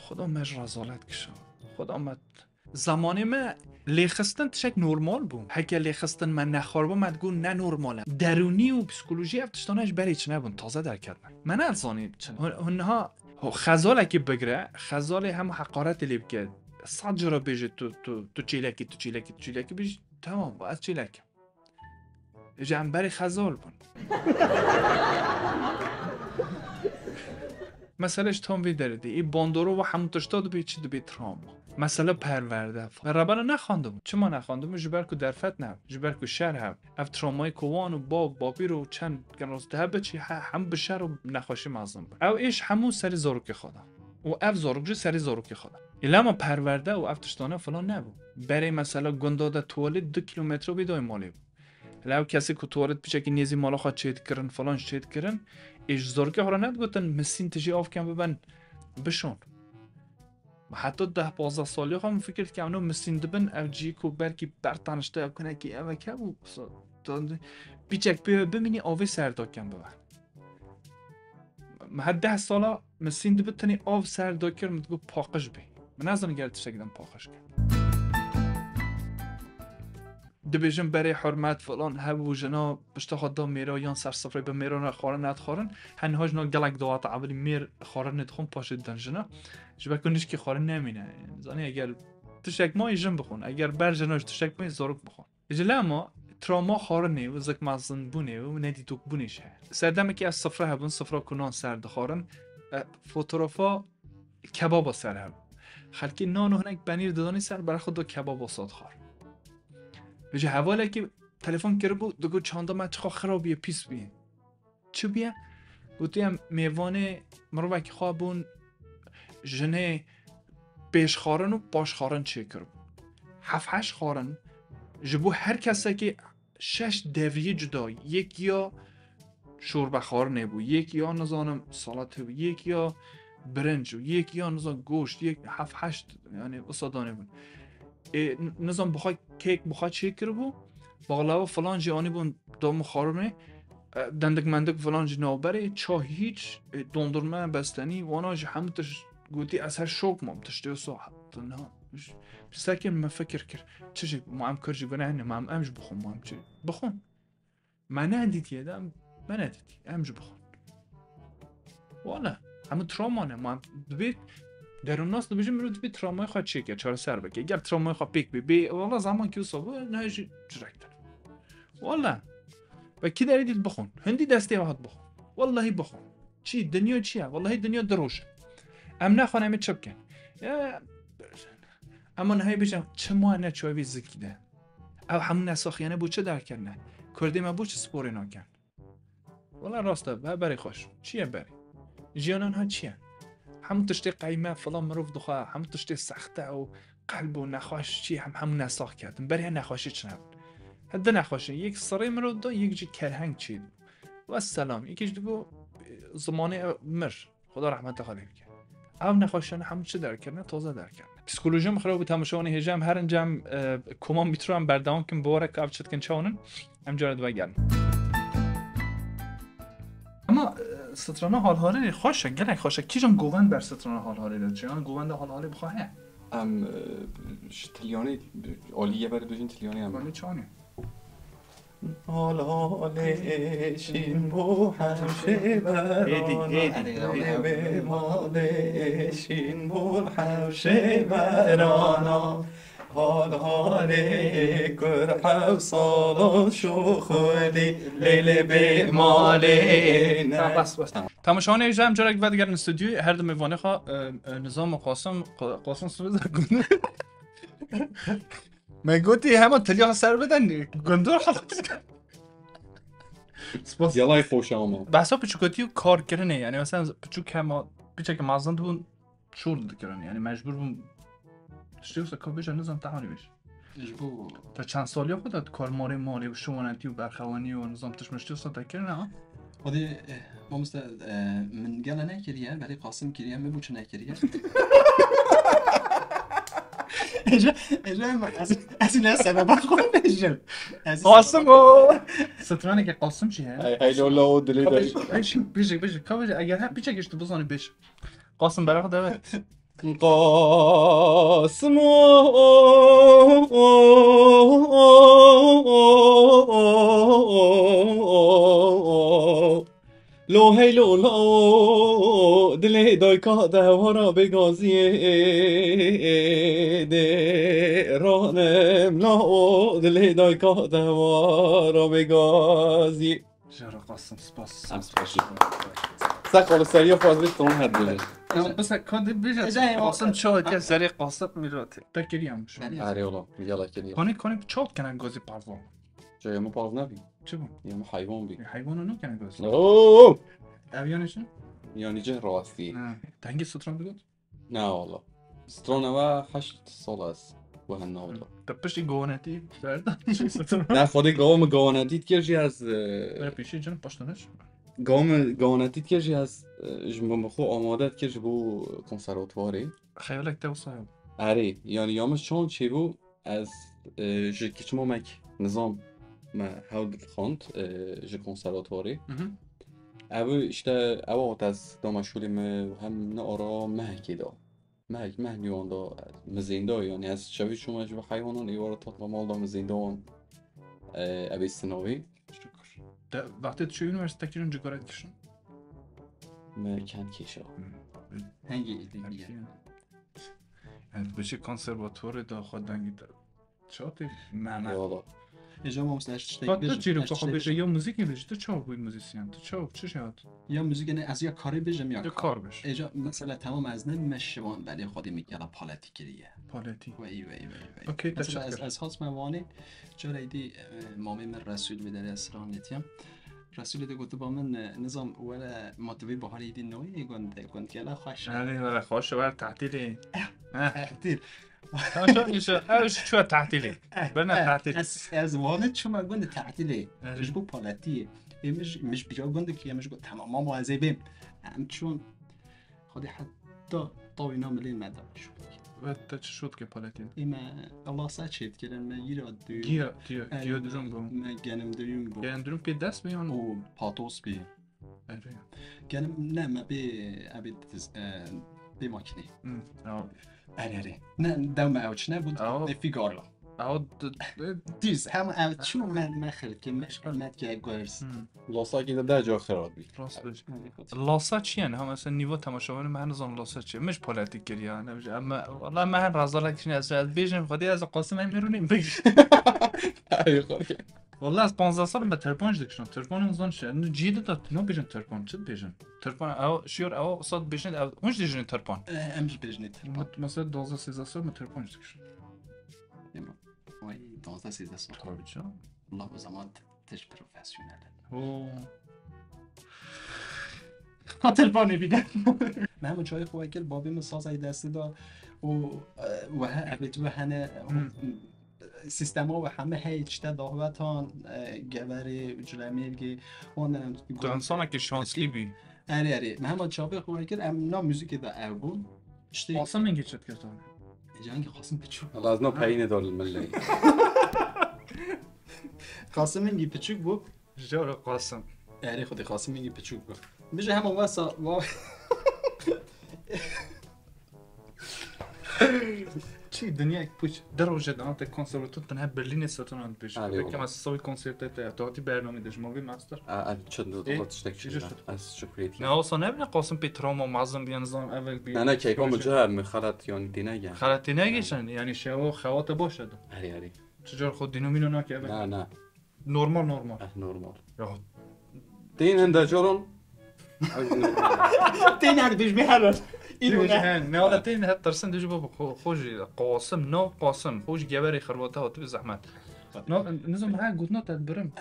Xuda me ji rezalet kişa. Xuda me Zamanê me lêxistin tişek normal bû. Heke lêxistin me nexwar bû, me digot ne normal e. Derûnî û psîkolojî ev tiştane ji berê çi nebûn, taze derketine. Me nezanî çi. Hûn, hûn niha ho-, xezalekî bigire, xezalê hemû heqaretê lê bike. Sed cara bêje tu, tu, tu çêlekî, tu çêlekî, tu çêlekî bêjî, temam, ez çêlek im. Ji em berê xezal bûn. Mesele ji tam vê derê dê. Ê bandoro ve hemû tişta dibê çi dibê travma. Mesele perwerde. Rebena nexwendibû. Çima nexwendibû? Ji ber ku derfet ne. Ji ber ku şer heb. Ev travmayê ku wan û bav, bapîr û çend generasyonê hebe çi he-, hem bi şer û nexweşî mezin bûn. Ew êş hemû serî zarokê xwe da. Û ev zarok jî serî zarokê xwe da. Ê lema perwerde û ev tiştane filan nebû. Berê mesela gunda de tuwalet du kîlometre bê dayê malê bû. Lê ew kesê ku tuwalet piçekî nêzî mala xwe çêdikirin, filan jî çêdikirin, ê ji zarokê xwe re nedigotin, misîn tijî av ken biben, bişon. Heta deh pazdeh salî xwe min fikir dike, em no misîn dibin, ev cî ku belkî ber tanişte, ev kunekî ev eke bû, sa-, ta-, piçek pê bimînî, avê ser daken biben. Me her deh sala misîn dibi tenê av ser dakir, min digot paqij bê. Min nezanin gel tiştekî din paqij kir. Dibêjin berê hurmet filan hebû, jina pişta xwe da mêra yan ser sifrê bi mêra re xwarin nedixwarin. Hen niha jina gelek daweta evilî mêr xwarin nedixwin, paşê didin jina. Ji ber ku nişkî xwarin nemîne. Zanî eger tiştek mayî jin bixwin. Eger ber jina ji tiştek mayî zarok bixwin. Ji lema travma xwarinê û zikmezinbûnê û nedîtokbûnê jî heye. Serdemekî ev sifre hebûn, sifra ku nan ser dixwarin, e, fotografa kebaba ser hebû. Xelkê nan û hinek penîr didanî ser, bera xwe da kebaba sa dixwar. Ji hevalekî telefon kiribû, digot çanda me çiqa xirab bûye, pîs bûye. Çi bûye? Gotiye mêvanê mirovekî xwe bûn, jinê pêşxwarin û paşxwarin çêkiribû. Heft heşt xwarin ji bo her kesekî şeş devriyê cuda, yek ya şorbe xwarinê bû, yek ya nizanim salatê bû, yek ya birinc û yek ya nizan goşt, yek heft heşt, yani wisa danê bûn. Ê, n-, nizam bixwe kek bixwe çêkiribû, baxlava filan jî anîbûn da min xwarinê, e, dendik mendik filan jî navberê, ça hîç, e, dondurme, bestenî, wana jî hemû tişt gotî, ez her şok mam, tiştê wisa, niha, ş-, sekên min fikir kir, çi jî, ma em kir jî guneh ne, ma em, em jî bixwin, ma em çi, bixwin. Me nedîtiye de, me nedîtiye. Em jî bixwin. Wala, hemû travma ne. Ma dibê derûnnas dibêjin, mirov dibê travmayê xwe çêke, çareser bike. Ger travmayê xwe pêk bê, bê, wala zamankî wisa bû, ne jî cirektir. Wala, be kî derê dît bixwin. Hindî destê ve hat bixwin. Wallahî bixwin. Çi, dinya çi ye? Wallahî dinya du roj e. Em nexwin, em ê çi bikin? Ya, Ema niha bêjin, çima neçû vî zikî de? Ew hemû nesaxiyane bo çi derkevne? Kurdê me bo çi sporê nakin? Wala rast e, be-, berê xweş. Çi ye berê? Jiyana niha çi ye? Hemû tiştê qeyme, filan mirov dixwe, hemû tiştê sexte û qelb û nexweş çi ye, hem hemû nesax ketin. Berê nexweşî çi nebin? He, du nexweşî, yek sirê mirov da, yek jî kerheng çê dibû. Wesselam, yekî jî dibû, e, zimanê ew mir. Xuda rehmeta xwe lê bike. Ev nexweşiyane hemû çi derkirine, taze derkirine. Psîkolojî min xirab bû, temaşevanê hêja em herin cem, e, koma mîtro em berdewam kin, bi were ka ev çi dikin çawnin, em cara dibe gelin. Ama, e, strana halhalê xweş e, gelek xweş e. Kîjan govend ber strana halhalê de diçe? Yan govenda halhalê bi xwe heye? Em, e, ji tilyanê, alî ye ber dibêjin tilyanê em. Tilyanê çawanê? Halê şîn bû hewşê berana. Êdî, êdî. Lê bê malê şîn bû hewşê berana. Hal halê kur hew sala şo xwedî. Lê lê bê malê ne. Tamam, bas, bas. Tamam. Temaşevanê hêja em carek vedigerin stûdyoyê. Her du mêvanê xwe, e, e, Nizam û Qasim, Qa-, Qasim Sibê de gund. Me gotî hema tilya ser bidin, gundur halas. Spas. Yalay xweş ama. Behsa piçûkotî û karkirinê, yani mesela piçûk hema, piçek mezin dibûn, şûr dikirin, yani mecbur bûn. Tiştê wisa ka bêje, nizam tehanî bêje. Ji bo Te çend saliya xwe de dikar marê malê û şiwanetî û berxewanî û nizam tişt mişt wisa te kirine ha? Xwedê, eh, mamoste, eh, min gele nekiriye, belê Qasim kiriye, min bo çi nekiriye? Êje, êje ez, ez ne sebeba xwe bêjim. Ez Qasim o! Straneke Qasim jî he. Hey, hey, lo, lo, dilê de. Bêjik, bêjik, bêjik. Ka bêjik, eger her piçek işte bizanî bêj. Qasim beraq de evet. Qasim o, lo hey lo lo, dilê dayka de wara bê gaziyê, dê ranim la o, dilê dayka de wara bê gaziyê. Jara Qasim spas. Em spas. Sağ ol, seriya fazla ton her biri. Ya bes ka de bêje. Qasim çawa ke serê Qasim mîratê. Te kiriyamiş. Arê ola, yala kedi. Koni koni çawa kene gazî parvo. Çaya mı parv nabi? Çi bu? Ya mı hayvan bi. Hayvana ne kene gazî? Oo! Ev yani şey? Yani ceh rastî. Ha. Tengi stran digot? Ne valla. Strana ve heşt sal ez. Bu hem ne oldu. Te piştî gonetî. Ne xwedê gava mi gawanetî dikir jî ez. Bere pêşî cin paştaniş. Gava mi gawanetî dikir jî ez, e, ji min xwe amade dikir ji bo konservatuvarê. Xeyalek te wisa ya. Erê, yani ya min çon çêbû, ez, e, ji kiçmamek nizam me hewl dixwand, e, ji konservatuvarê. Mhm. Ew işte ew hat ez dama şûlê me hem ne ara mehekê da. Mehek, meh nîwan da, mizênda yani ez çavî çûme ji bi heywanan êwara tatla mal da mizênda wan, e, ebê sinavê. Şükür. De wextê tu çi üniversite kirin cigara dikişin? Me kend kêşa. Hengî êdî bîye. Yani tu biçî konservatuvarê de xwe dengî te. Çatê meme. Eyvallah. Êje mamoste ez tiştek Bak tu bêjim, çîrok ez tu xwe tiştek bêje ya muzîkê bêje tu çawa bûyî muzîsyen tu çawa çi şey hat? Ya muzîkê ne ez ya karê bêjim ya Ya kar. Kar bêj. Êje mesela tamam ez ne me şivan belê xwedê min gela paletî kiriye. Paletî. Wey wey wey wey. Okey, Mesela teşekkür. Ez, ez hatime Wanê, cara êdî, e, mamê min Resûl bi derê ez stranetiyam. Resûlê de gotiba min, e, nizam were ma tu vê baharê êdî nayê gund, gund gela xweş. Yani were xweş wer tatilê. Ehtir. Tamam çok inşallah. Ev şu çuwa tatilê. Bena tatil. Ez, ez Wanê çima gund tatilê. Evet. Ji bo paletiyê. Ê min ji, min ji bîra gund kiriye, min ji got tamam mamo ez ê bêm. Em çûn. Xwedê heta tawîna milê me da. Ve te çi şot ke paletî? Ê me Lasa çêdikirin, me yîra dû. Giya, giya, Ey, giya durum bu. Me genim duyum bu. Yani durum pê dest mi yan? O patos bî. Evet. Genim ne me bê, ebê diz, e, bê makînê. Hı, tamam. Erê erê. Ne, dew me ew çi ne bu, Aw. ne figarla. Aw d- d- Düz, hem ew çi me, me xirkê, me, me ke gors. Hı, Lasakî de deh ca xirab bî. rast bêj. Lasa çi yani? Ha mesela niva temaşevanê me henizan lasa çi? Mij paletî kir yani. Ama valla me her razala kişin ez ez bêjim xwedê ez Qasim em nirûnî bêj. Ay, xwedê. Valla ez panzdeh sal me terpan jî dikişan. Terpan em zan şey. Nu cî de da no bêjin terpan. Çi bêjin? Terpan ew şiyor ew sat bêjin ew. Hûn jî dêjin terpan. E, em jî bêjinê terpan. Mesela dozdeh sêzdeh sal me terpan jî dikişan. Vay, dozdeh sêzdeh sal. Tabii canım. Allah o zaman te-, tişt profesyonel. Oo. Xatir banê bîne. Mehmet çayê xwe kir, babê min sazayê destê da û, e, we he, ebêt we hene, Hmm. Sîstema we heme hey çite daxwetan, e, geverê, culemêrgê, wan denem. Tu insanekî şanslî bî. Erê, erê. Mehmet çavê xwe kir, em na muzîkê de ew bûn. İşte Qasim min geçit kir tu. Cengî Qasim piçûk. Lazno peyine dol milli. Qasim Engî piçûk bû. Jara Qasim. Erê xwedê Qasim Engî piçûk bû. Bije hema wesa wa. Çi dinya puç. Der roje dan te konservatuar tenha Berlînê satan an pêş. Hadi Belki oğlum. ama savi konserte te. Tu hatî bernamê de ji mavî master. A, a, çend E, dolar tiştek çi çi. jişt? Ez şükür Ne olsa ne bile Qasim pê travma mazin bir yanı zaman evvel bir. Ne ne keyfa mı cihar mi xelat yani dine gel. Xelatê negişen yani şewo xewata boş edin. Hadi hadi. Çicar xo dînomîno nake evvel. Ne ne. Normal normal. Eh normal. Ya. Din hende coron. Tê nerdibêj bê herin. Îro ne. He, ne wala tên hep tirsin dijî baba xo xo jî Qasim no Qasim xo jî geverê xirvata hatibi zehmet. No nizam ha gotna te birim.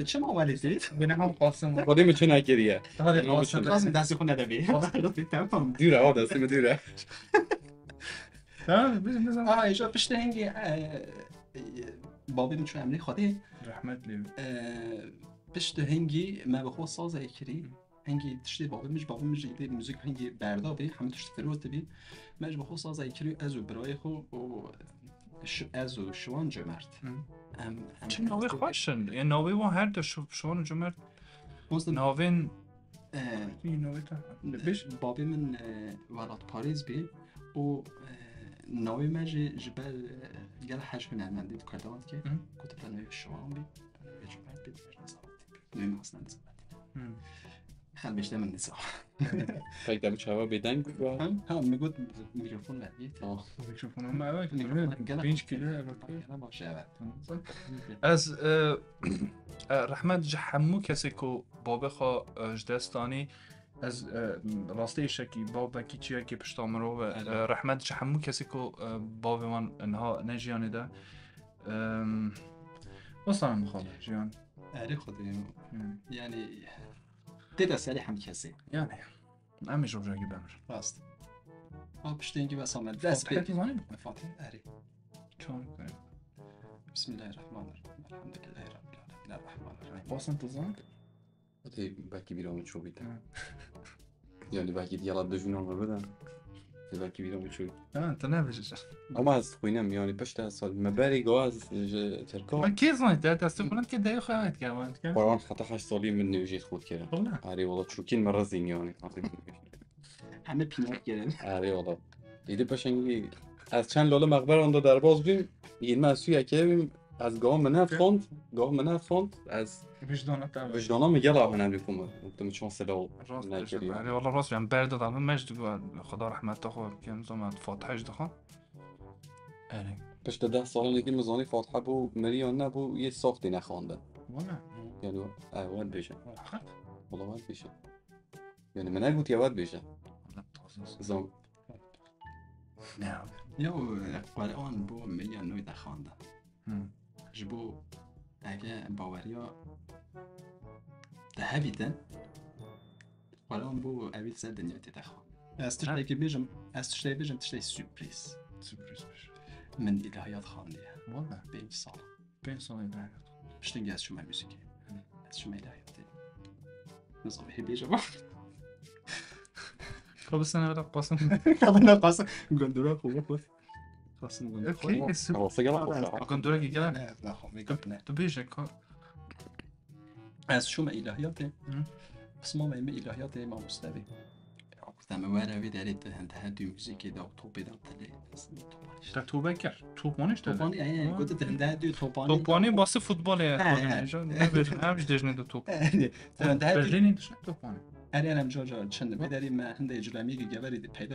Çima welê tê? Bine ham Qasim. Xwedê mi çi nekiriye. Hadi No, Qasim. biçim. Lazım destê xwe nedebê. Tamam. Dûre o destê mi dûre. Tamam biz nizam. Aa, îja piştî hingî, e, Babê min çû emrê Xwedê. Rehmet lê. Pişt hingî me bi xwe sazayê kirî. Hingî tiştê babê min ji babê min jî dê muzîk hingî berda bê. Hemû tişt firotibî. Me ji bi xwe sazayê kirî ez û birayê xwe û ez û Şiwan Cömert. Em, em, Çi navê xweş in. Ê navê wan her de Şiwan û Cömert. Navên Ee, Navê te. Bêj. Babê min e, welatparêz bî û e, navê me jî ji ber e, gel hej hunermendî dikar dewa dike. Ku te navê Şiwan bî, navê Cömert bî, navê Hasan Dizmet. Xel bêjte min nisa. Pek de bu çava bêdeng bû. Ha, ha, min got mikrofon ver. Mikrofona me evet. Mikrofon gel. Pênc kilo evet. Gel baş evet. Ez e, e, rehmet ji hemû kesê ku babê xwe e, ji dest danî. Ez e, rastî îşekî babekî çiyekî pişta mirov e. E, rehmet ji hemû kesê ku e, bavê wan niha ne jiyanê de. E, Westan xwe jiyan. Erê Xwedê. Yani tê de serê hem kesê. Yani em ê ji rojekî bemir. Rast. Ha piştengî ve samet. Dest pê. Fatih zanî mi? Fatih erê. Çan kare. Bismillahirrahmanirrahim. Elhamdülillahi Rabbil Alemin. Errahmanirrahim. Basan tu zan? Tê belkî bîra min çûbî te. Yani belkî diyala dijminan me bide. Tê belkî bîra min çûbî. Ha, tu ne bêjî. Ama ez xwînim yani pişt ez sal me berî go ez ji Tirka. Ma kê zanî te destê xwe ke deyê xwe evet ke van ke. Baran heta heşt salî min nêjî xwe kere. Wala. Erê wala çûkîn me rezîn yani. Heme pînak gelin. Erê wala. Îdî peşengî ez çend lale mexberan da derbaz bîm. Yirmi ez suya kevim. Ez gava min ne fond. Gava min ne fond. Ez Vijdana te. Vijdana min gela hene bî ku min. Tu min çon sela ol. Rast. Erê wala rast yani berda da min mecd go Xweda rehmeta xwe bikin zaman Fatih ji dixan. Erê. Pişte deh salan ki min zanî Fatiha bû meriyan nebû yê saxtê nexwandin. Wala. Yani e wad bêje. Wala wad bêje. Yani min negotiye wad bêje. Zan. Ne abi? Ya Quran bû meriyan noy nexwandin. Ji bo ege baweriya te hebîtin, Xwelan bû ewî ser dinya tê te xwe. Ez tiştekî bêjim, ez tiştekî bêjim, tiştekî sürpriz. Sürpriz bir şey. Min îlahiyat xandiye. Wala. Pênc sal. Pênc sal îlahiyat. Piştî ez çûme muzîkê. Ez çûme îlahiyatê. Nizam hê bêje bak. Kabisene öyle Qasim. Kabine Qasim. Gondura xwe bak. Qasim Gondura. Okey. Awası gelen koşa. Gondura ki gelen. Evet, ben xwe bêjim. Tu bêje ka. Ez çûme îlahiyatê. Pisma me me îlahiyatê mamoste bî. Te me were vê derê te hende her du muzîkê de topê de tele. Te tobe kir. Topanî işte. Topanî e gote te hende her du topanî. Topanî bası futbol ya. Ne bileyim hem işte ne de top. Te hende her du. Berlin işte topanî. Erê erem ca ca çend vê derê me hende culemî ki geverî de peyda.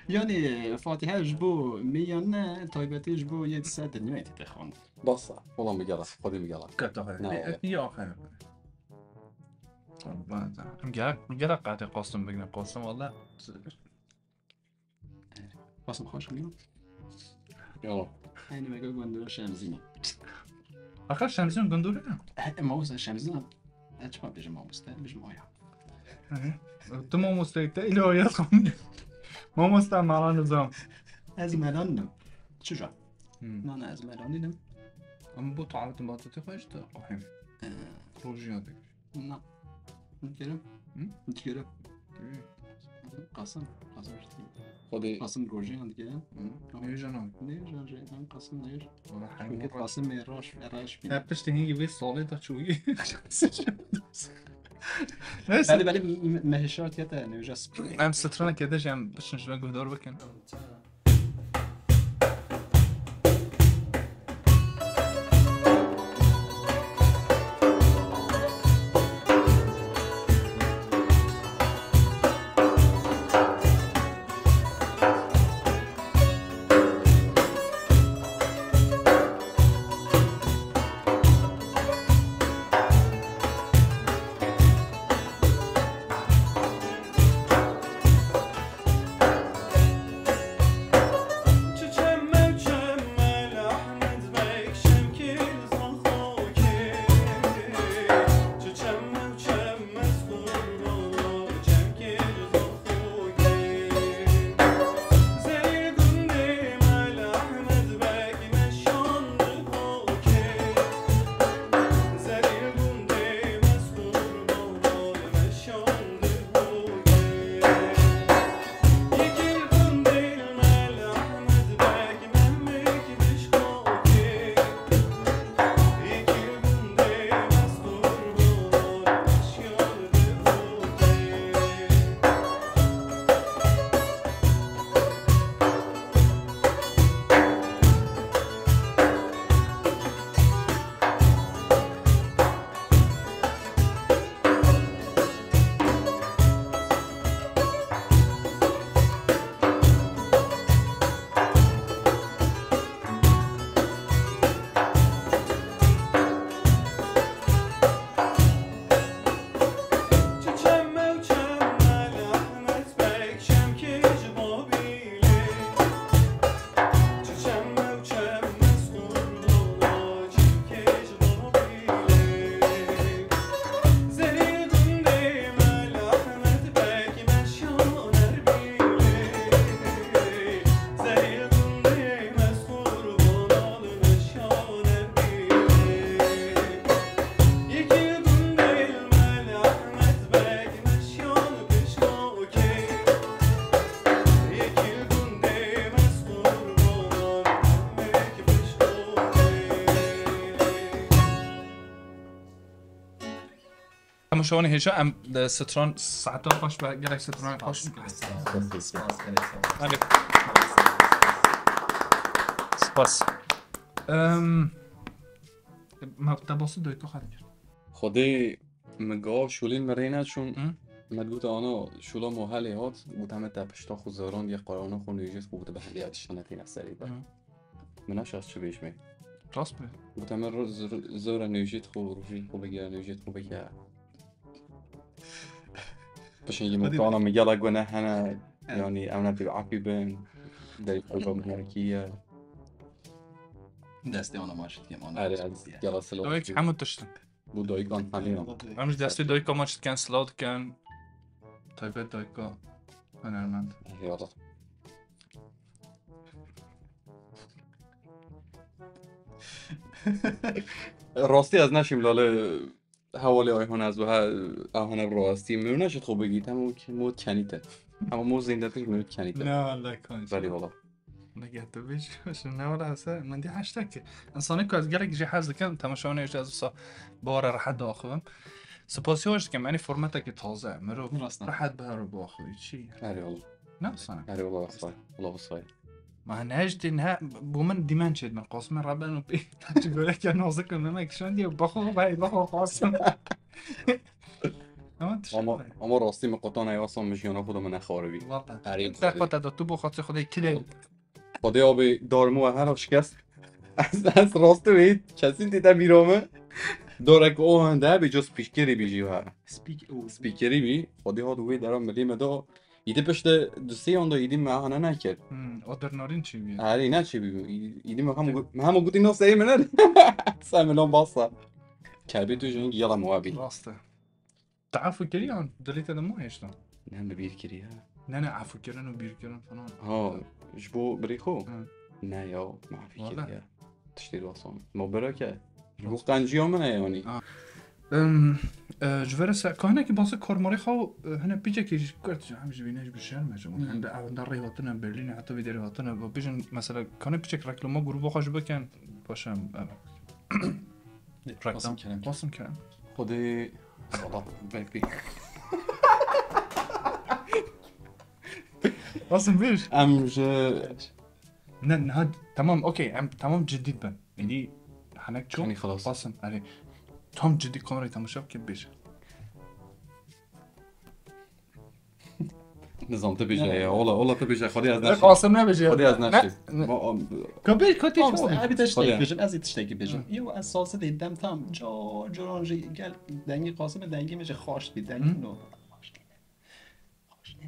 Yani Fatiha ji bo me yan ne taybetê ji bo yê ser dinyayê te xwend. Basa. Ola mi gela. Xwedê mi gela. Kata xwe. Ne, ne, ya xwe. Gel, gel qatê Qasim bigine Qasim valla. Qasim xweş bû. Yalan. Aynı mega gondura Şemzîne. Axir Şemzîn gondura ne? He, mamosta Şemzîne. E, çima bêjim mamosta, bêjim oya. Tu mamosta te ilo ya xamne. Mamosta malan nizam. Ez melanım. Çuca. Na na ez melanînim. Ama bu taatın batı te xweş de ahim. Rojiya de. Na. Dikerim. Dikerim. Qasim. Qasim işte. Hadi. Qasim Gojiyan dikerim. Ne jana? Ne jan je? Ben Qasim ne jan? Wala Çünkü hayır. Qasim me raş raş bin. Hep işte hingi bir salê da çuğu. Neyse. Bali bali mehşar tiyata ne jan spray. Em strana kede jem pişin şuna guhdar bikin. Temaşevanê hêja, em di stran saeta xweş be, gelek stran xweş. Spas, gelek spas. Hadi. Spas. Em, me te basî doyka xwe dikir. Xwedê min got şûlên min rê neçûn. Hı? Me digot ana şûla me helê hat, gote me te pişta xwe zerandiye, qarana xwe, nûjê xwe, gote bi hindê tiştane têne serê be. Hı. Min neşa ez çi bêjmê. Rast be. Gote me ro-, z-, zora nûjê xwe, rojê xwe bigire, nûjê xwe bike. Pişingî min Hadi. Kana min gela gune hene, Evet. Yani em ne pê afî bin. Derî xwe mubarekî ye. Destê ana maşit kem ana. Erê, ez gela silav Doyka dikim. Hemû tiştin. Bu doykan tanıyorum. Em ji destê doyka maç dikin, silav dikin. Taybet doyka. Önermend. Eyvallah. Rastî ez neşîm lale hewalê Ayhan ez wiha Ayhan ev rastî min neşit xwe bigît hemû mo kenîte. Ama mo zêndetî min kenîte. Ne Allah kanî. Belê wala. Ne gel tu bêj, ne wala hese, min dî heştek. İnsanı ku ez gelek jî hez dikim, temaşevanê jî ez wisa bawara rehet diaxivim. Spasiya xweş dikim, yani formatekî taze, mirov Rast e. Rehet bi her biaxivî, çi? Erê wala. Ne sana? Erê wala wisa. Wala wisa. Ma ne ji din he, bu min dîmen çêdibin. Qasimê reben û pê. Ji goreke nazik û memek şandiye, baxo, bay, baxo, Qasim. Ama tişt Ama, be. Ama rastî min qutana ya son min jiyana xwe de min nexwaribî. Valla. Erê Te xwe te da, tu bo xatir Xwedê kilê. Xwedê abi darmû we her şikest. Ez, ez rastî wê kesî tê te bîra min. Dorek o hende hebî, jo spîkerî bî jî ha. Spîk-, o. Spîkerî bî. Xwedê hat wê dera milê me da. Îdî piştî du sê yan da îdî me hane nekir. Hmm, adrenalin çêbû. Erê, ne çêbû. Î-, îdî me hemû got-, me hemû gotî no seyê min e. Sen min basa. Kebê tu jî hingî yala muhabî. Rast e. Te efû kirî yan dilê te de ma hêşta? Ne, min bîr kirî ya. Ne, ne, efû kirin û bîr kirin falan. Ha, ji bo birê xwe? Hı. Ne ya, me efû Wala. Kirî ya. Tiştê wasa. Ma bira ke. Ji bo Rast. Qenciya min e yanî. Ha. Em, e, ji vere se, kahinekî basa karmarê xwe, e, hene pîçekê jî kurt, em ji bîne ji bi şerm e, ji bo Hmm. hende ev hende rê hatine, Berlînê heta vê derê hatine, bo bijin, mesela, kanê pîçek reklama grûba xwe ji bikin, paşa em, em, Qasim reklam, Kerem. Qasim Kerem. Xwedê, Allah, belkî. Qasim, bêj. Em ji Ne, niha, tamam, okey, em tamam cidî bin. Êdî henek ço? Kanî xelas. Qasim, erê. Tam cidî kamerayê temaşa bike, bêje. Nizam, tu bêje Ne. Ya. Ola, ola tu bêje. Xwedê ez Ne, neşim. Qasim nebêje. Xwedê ez Ne, neşim. ne. Ma, am, Ka bêj, ka tê Tamam, ço? ez bir tiştek Xwedê. bêjim, ez bir tiştek bêjim. Hı. Yo, ez sazı dedim, tamam, co, co, co, gel, dengi Qasim, dengi mi xaş bir, dengi Hı. no.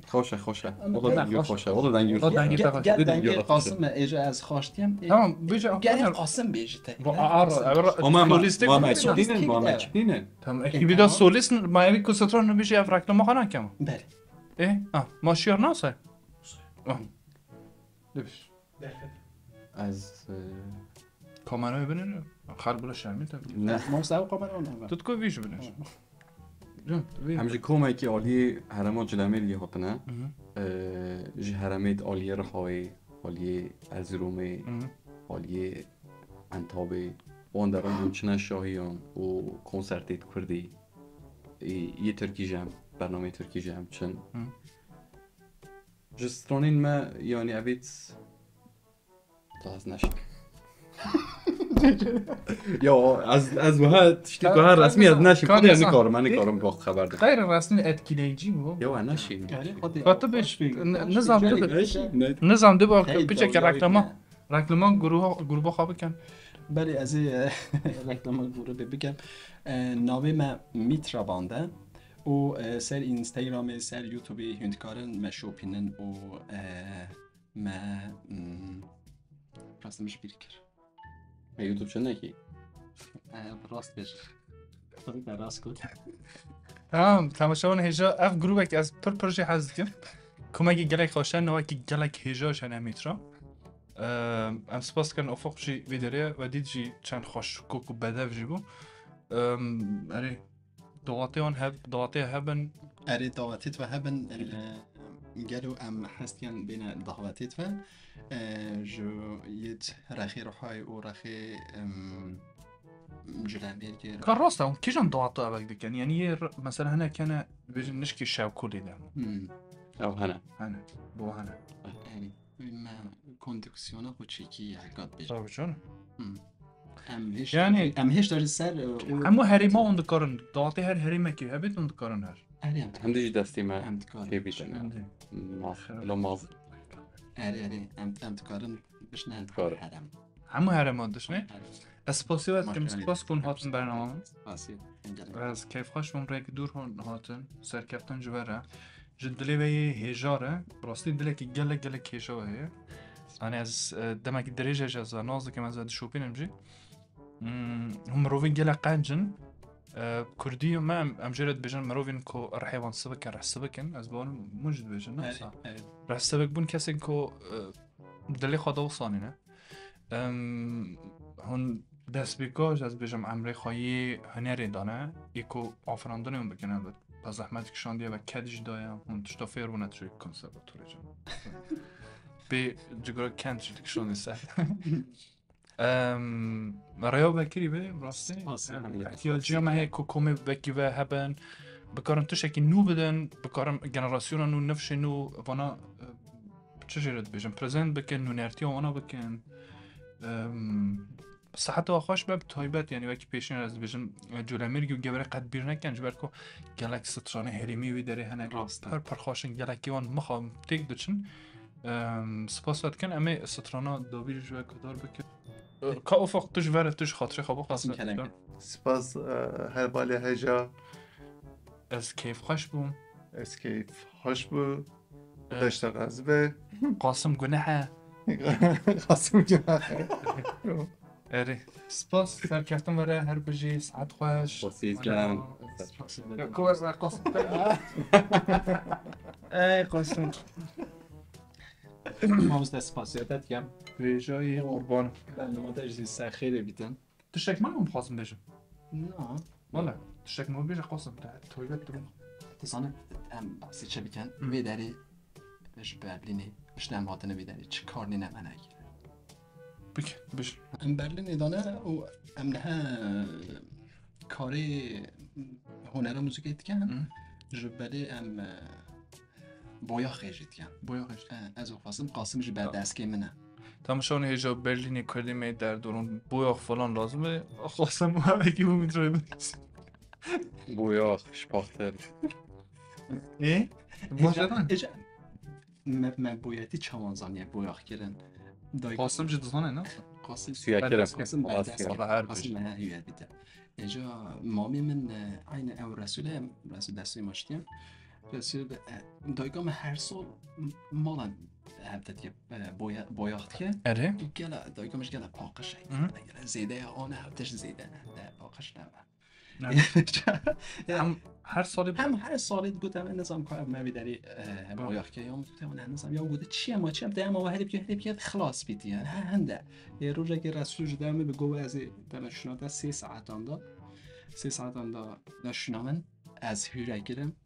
Xweş e, xweş e. Ama Wala ne dengê xweş xweş e. e. Wala dengê Wala xweş e. dengê Gel, te xweş gel e. Dengê dengê xweş e. Qasim e, êca ez xaş diyem. Ê, Tamam, bêje gel Afgan. Qasim bêje te. Bu Gel ar, Qasim ar, bêje. Ama ma, solist ma, ma, ma, solist solist ne? Ma, ma, ne? Solist ne? Tamam, E, ekî bir de tamam. Solist, ma evi ku stran bêje ev reklama xana kema. Belê. E, ha, ma şiar nase. Ah. Demiş. Ez, e, Kamerayı binin. Xalk bula şermin tabii. Ne? Masa o kamera ona. Tutku bir şey binin. Hı, tabii. Em ji komekî aliyê herêma Cilemêrgê hatine. Hı hı. E, ji herêmê aliyê Rihawê, aliyê Erziromê, Hı hı. aliyê Entabê. Wan deran em çine şahiyan û konsertê Kurdî. Ê, yê Tirkî jî em, bernameyê Tirkî jî em çin. Hı. Ji stranên me, yanî, evît, ez neşim. Ya, ez, ez wiha tiştî Ka-, wiha resmî ez kanka, neşim. Xwedê ez kanka, nikarim, ez nikarim bi xeber de. Xeyr resmî etkileyici bu. Ya, ez neşim. Erê, xwedê Ka tu bêj, xweş bî. N-, Xweş nizam bî. tu Gelek, bêj. gelek. Nizam tu bak, Hey, piçeke dalga reklama, bitme. reklama gruba, gruba xwe bikin. Belê, ez ê, e, reklama grubê bikim. E, navê me Mîtra Band e. Û, e, ser Instagramê, ser YouTubeê hûn dikarin me şopînin û, e, me, mm, rast min ji bîr kir. Me YouTube çendekî? E, rast bêje. Xwedî te rast got. Tamam, temaşevan hêja, ev grûbek ez pir pir jê hez dikim. Komekî gelek xweş e, navekî gelek hêja jî hene Mîtra. Em, em spas dikin Ufuk jî vê derê ve dît jî çend xweş kok û bedev jî bû. Em, erê, Dawetê wan heb-, dawetê hebin. Erê, dawetê tu hebin, e, gelo em hestiyan bêne dawetê tu, e, ji yêt rexê Ruhay û rexê, em, Culemêrgê. Ka rast e, hûn kîjan dawata evek dikin? Yanî yê r- mesela hinek hene dibêjin nişkî şewkûlê de. Hmm. Ew hene. Hene, bo hene. Erê. Me kondiksiyona xwe çêkî hekat bêjin. Tabii canım. Em hêşta, Yani- em hêşta ji ser e, û- Hemû herêma hûn dikarin, dawatê her herêmekê hebêt hûn dikarin her. Erê em Hemdî jî destî me em dikarin. Tê bîtin. Şimdi. Maz. Lo maz. Erê erê em em dikarin bişne Dikarin. herem. Hemû herêma dişnê. Ez spasî we dikim, Maşallah. spas bûn hatin bernama. Spasî. Ez keyfxweş bûm rêk dûr hûn hatin, serkeftin ji we re. Ji dilê we yê hêja re, rastî dilekî gelek gelek hêja we heye. Hani ez e, demekî dirêj e ji ez we nas dikim, ez we dişopînim jî. Hmm, hûn mirovên gelek qenc in. E, Kurdî me em, em jê re dibêjin mirovên ku rihê wan sivik e, rih sivik in. Ez bawerim hûn jî dibêjin, ne wisa? Rih sivik bûn kesên ku e, dilê xwe da wisa nîne. Em, hûn destpêka ji ez bêjim emrê xwe yê hunerê dane, ê ku afirandinê hûn bikin elbet. Be zehmet kişandiye ve ked jî daye, hûn tişta fêr bûne tu konservatorê can. Pê cigara kend jî dikişandî ser. Em, rêya vekirî be, rastî. Spas, Em, em, ihtiyaciya me heye ku komê vekî ve hebin, bikarin tiştekî nû bidin, bikarin generasyona nû, nifşê nû, vana e, çi jê re dibêjin, prezent bikin, nûnertiya wana bikin. Em, Seheta xweş be bi taybet, yanî wekî pêşîn ez dibêjim, e, Colemêrgî û Geverê qet bîr nekin, ji ber ku gelek stranê herêmî wî derê hene. Rast e. Her pir xweş in, gelekî wan mixabin têk diçin. Em, spas we dikin, em ê strana dawî ji we guhdar bikin. E, Ka Ufuk, tu ji ver, tu ji xatirê xwe bixwe. Qasim Kelek. Spas e, her balê heja. Ez keyfxweş bûm. Ez keyf xweş bû. E, Deşta gazibe. Qasim guneh e. Qasim Cuma. Erê. Spas, serkeftin were, her bijî, saet xweş. Xwesî can. Ya, ku ez Qasim. Ey Qasim. Mamoste spasiya te dikem. Vêjayî qurban. Bernama te jî ser xêrê bîtin. Tiştek min em xwazim bêjim. Na. Wala, tiştek min bêje Qasim, te toybet dikim. Tu zanî em behsê çi bikin? Hı. Vê derê ji Berlînê, piştî em hatine vê derê, çi kar nîne me neyê. Bik, biş. Em Berlînê dane û em niha karê hunera muzîkê dikin. Hı. Ji belê em e, boyaxê jî dikin. Boyaxê jî. E, Ez û Qasim, Qasim jî berdestê min e. Tamaşevanê hêja Berlînê, Kurdê me derdorûn, boyax falan lazim e. Qasim wekî bû mitroyê min. Boyax, şpaxter. Ê? Boş Hêja- zaten. hêja- Me, me boyetî çawan zaniye boyax kirin. Dayik- Qasim jî dizane ne? Qasim. Suya kirim. Qasim Qasim. berdest. Allah her Qasim bir. me hüyet bite. Êca mamê min e, aynı ew Resûl e, Resûl destê maştiye. Resûl e, dayika me her sal m- mala hevte diye e, boya, boyax diye. Erê. Gela dayika me gela paqış e. Hı. Gela zêde ya ana hevte jî zêde ne. De paqış ne. Ne. Hem her salê Hem her salê digot em nizam ka ev me vê derê e, Bak. boyax ke ya min gote ne nizam ya gote çi ye ma çi em te ema we herê bikin herê bikin xilas bît yani he hende. E, rojekê Resûl ji deme bi go ez ê deme şuna te sê saetan da. Sê saetan da da şuna min ez hüre kirim.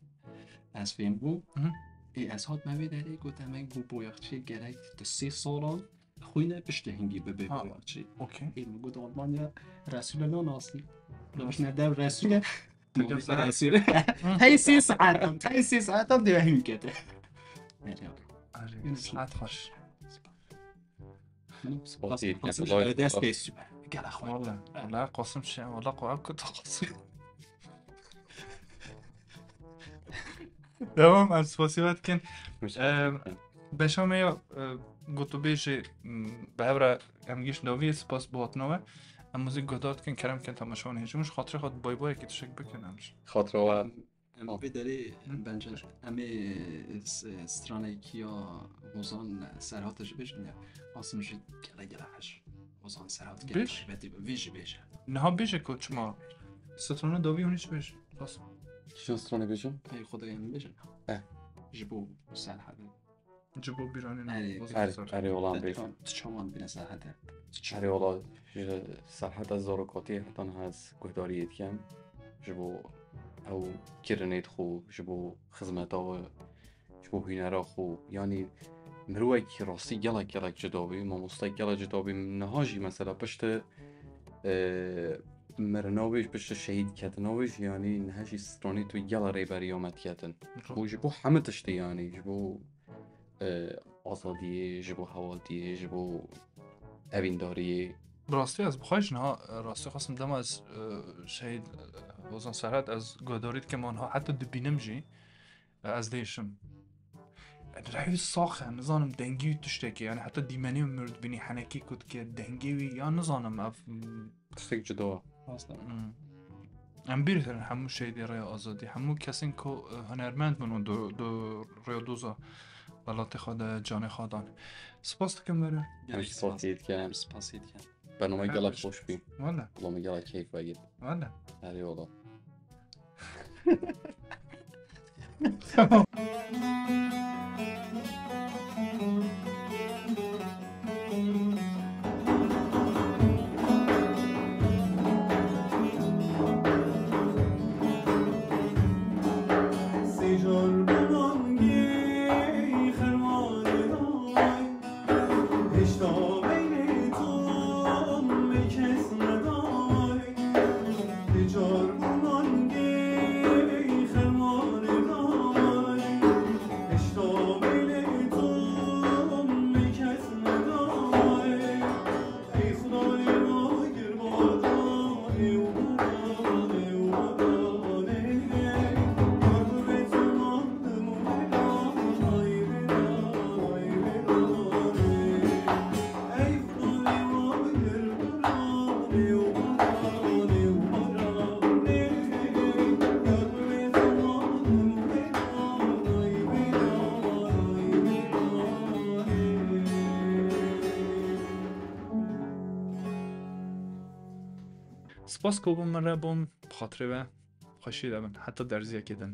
Ez fêm bûm. Hı hı. E, ez hat me vê derê got em eng bu boyaxçî gerek tu sê salan xwîne piştî hingî bibe Ha. boyaxçî. Okey. Ê min got Almanya Resûle nanasî. Bişne dev Resûle. Peki, sen- Resûle. Hey sê saetan, hey sê saetan diye hingete. Erê, saet xweş. Spasî, Qasim kolay dest gelsin. pê süper. Gel axwe. Valla, valla Qasim şey, valla Qasim kötü Qasim. Devam, em spasiya dikin. Em, Beşa me ya e, gotûbêjê m, bi hev re em gihîşt dawiyê, spas bo hatina we. Em muzîk guhdar dikin, kerem kin temaşewan hêjim ji xatirê xwe bay bayekî tiştek bikin em jî. Xatira we. Em vê derê bence em ê s- stranekî ya Hozan Serhat ji bêjin ya. Qasim jî gele gele heş. Hozan Serhat gele Bêj. şîbetî vê jî bêje. Niha bêje ku çima strana dawî hûn hiç bêj. Bas. Kîjan stranê bêjin? Ey xwe de em bêjin. Eh. Ji bo Serhat. Ji bo bîranê Erê, bas Erê, sor. erê olan bêjin. Tu çawan bîne Serhat. Erê wala ji Serheta zarokatî heta niha ez guhdariyê dikim. Ji bo ew kirinê xwe, ji bo xizmeta we, ji bo hûnera xwe. Yanî mirovek rastî gelek gelek cuda bî, mamostek gelek cuda bî. Niha jî mesela piştî e, Mirina wê ji pişt şehîd ketina wê jî, yanî niha jî stranê tu gela Rêberî ya me diketin. Ji bo, ji bo hemû tiştê, yanî ji bo, e, azadiyê, ji bo hewaldiyê, ji bo evîndariyê. Bi rastî ez bi xwe jî niha, e, rastî xwestim dema ez, e, şehîd, e, Ozan Serhat ez guhdarî dikim wan ha heta dibînim jî, e, ez dêşim. E, rehî wî sax e, nizanim dengê wî tiştekê, yani heta dîmenê min dibînî henekê ku dike dengê wî ya nizanim ev, m, Tiştek cuda. Rast e. Hmm. Em bîr kirin hemû şehîdê rêya azadî, hemû kesên ku, e, hunermend bûn û do, do rêya doza welatê xwe de canê xwe dan. Spas dikim we re. Em spasî dikin. Em spasî dikin. Bername gelek xweş bî. Wele. Wela me gelek keyf vegir. Wele. Erê wela. Spas ku bûn min re bûn, bi xatirê we, xweşiyê de bin, heta derziyekê din.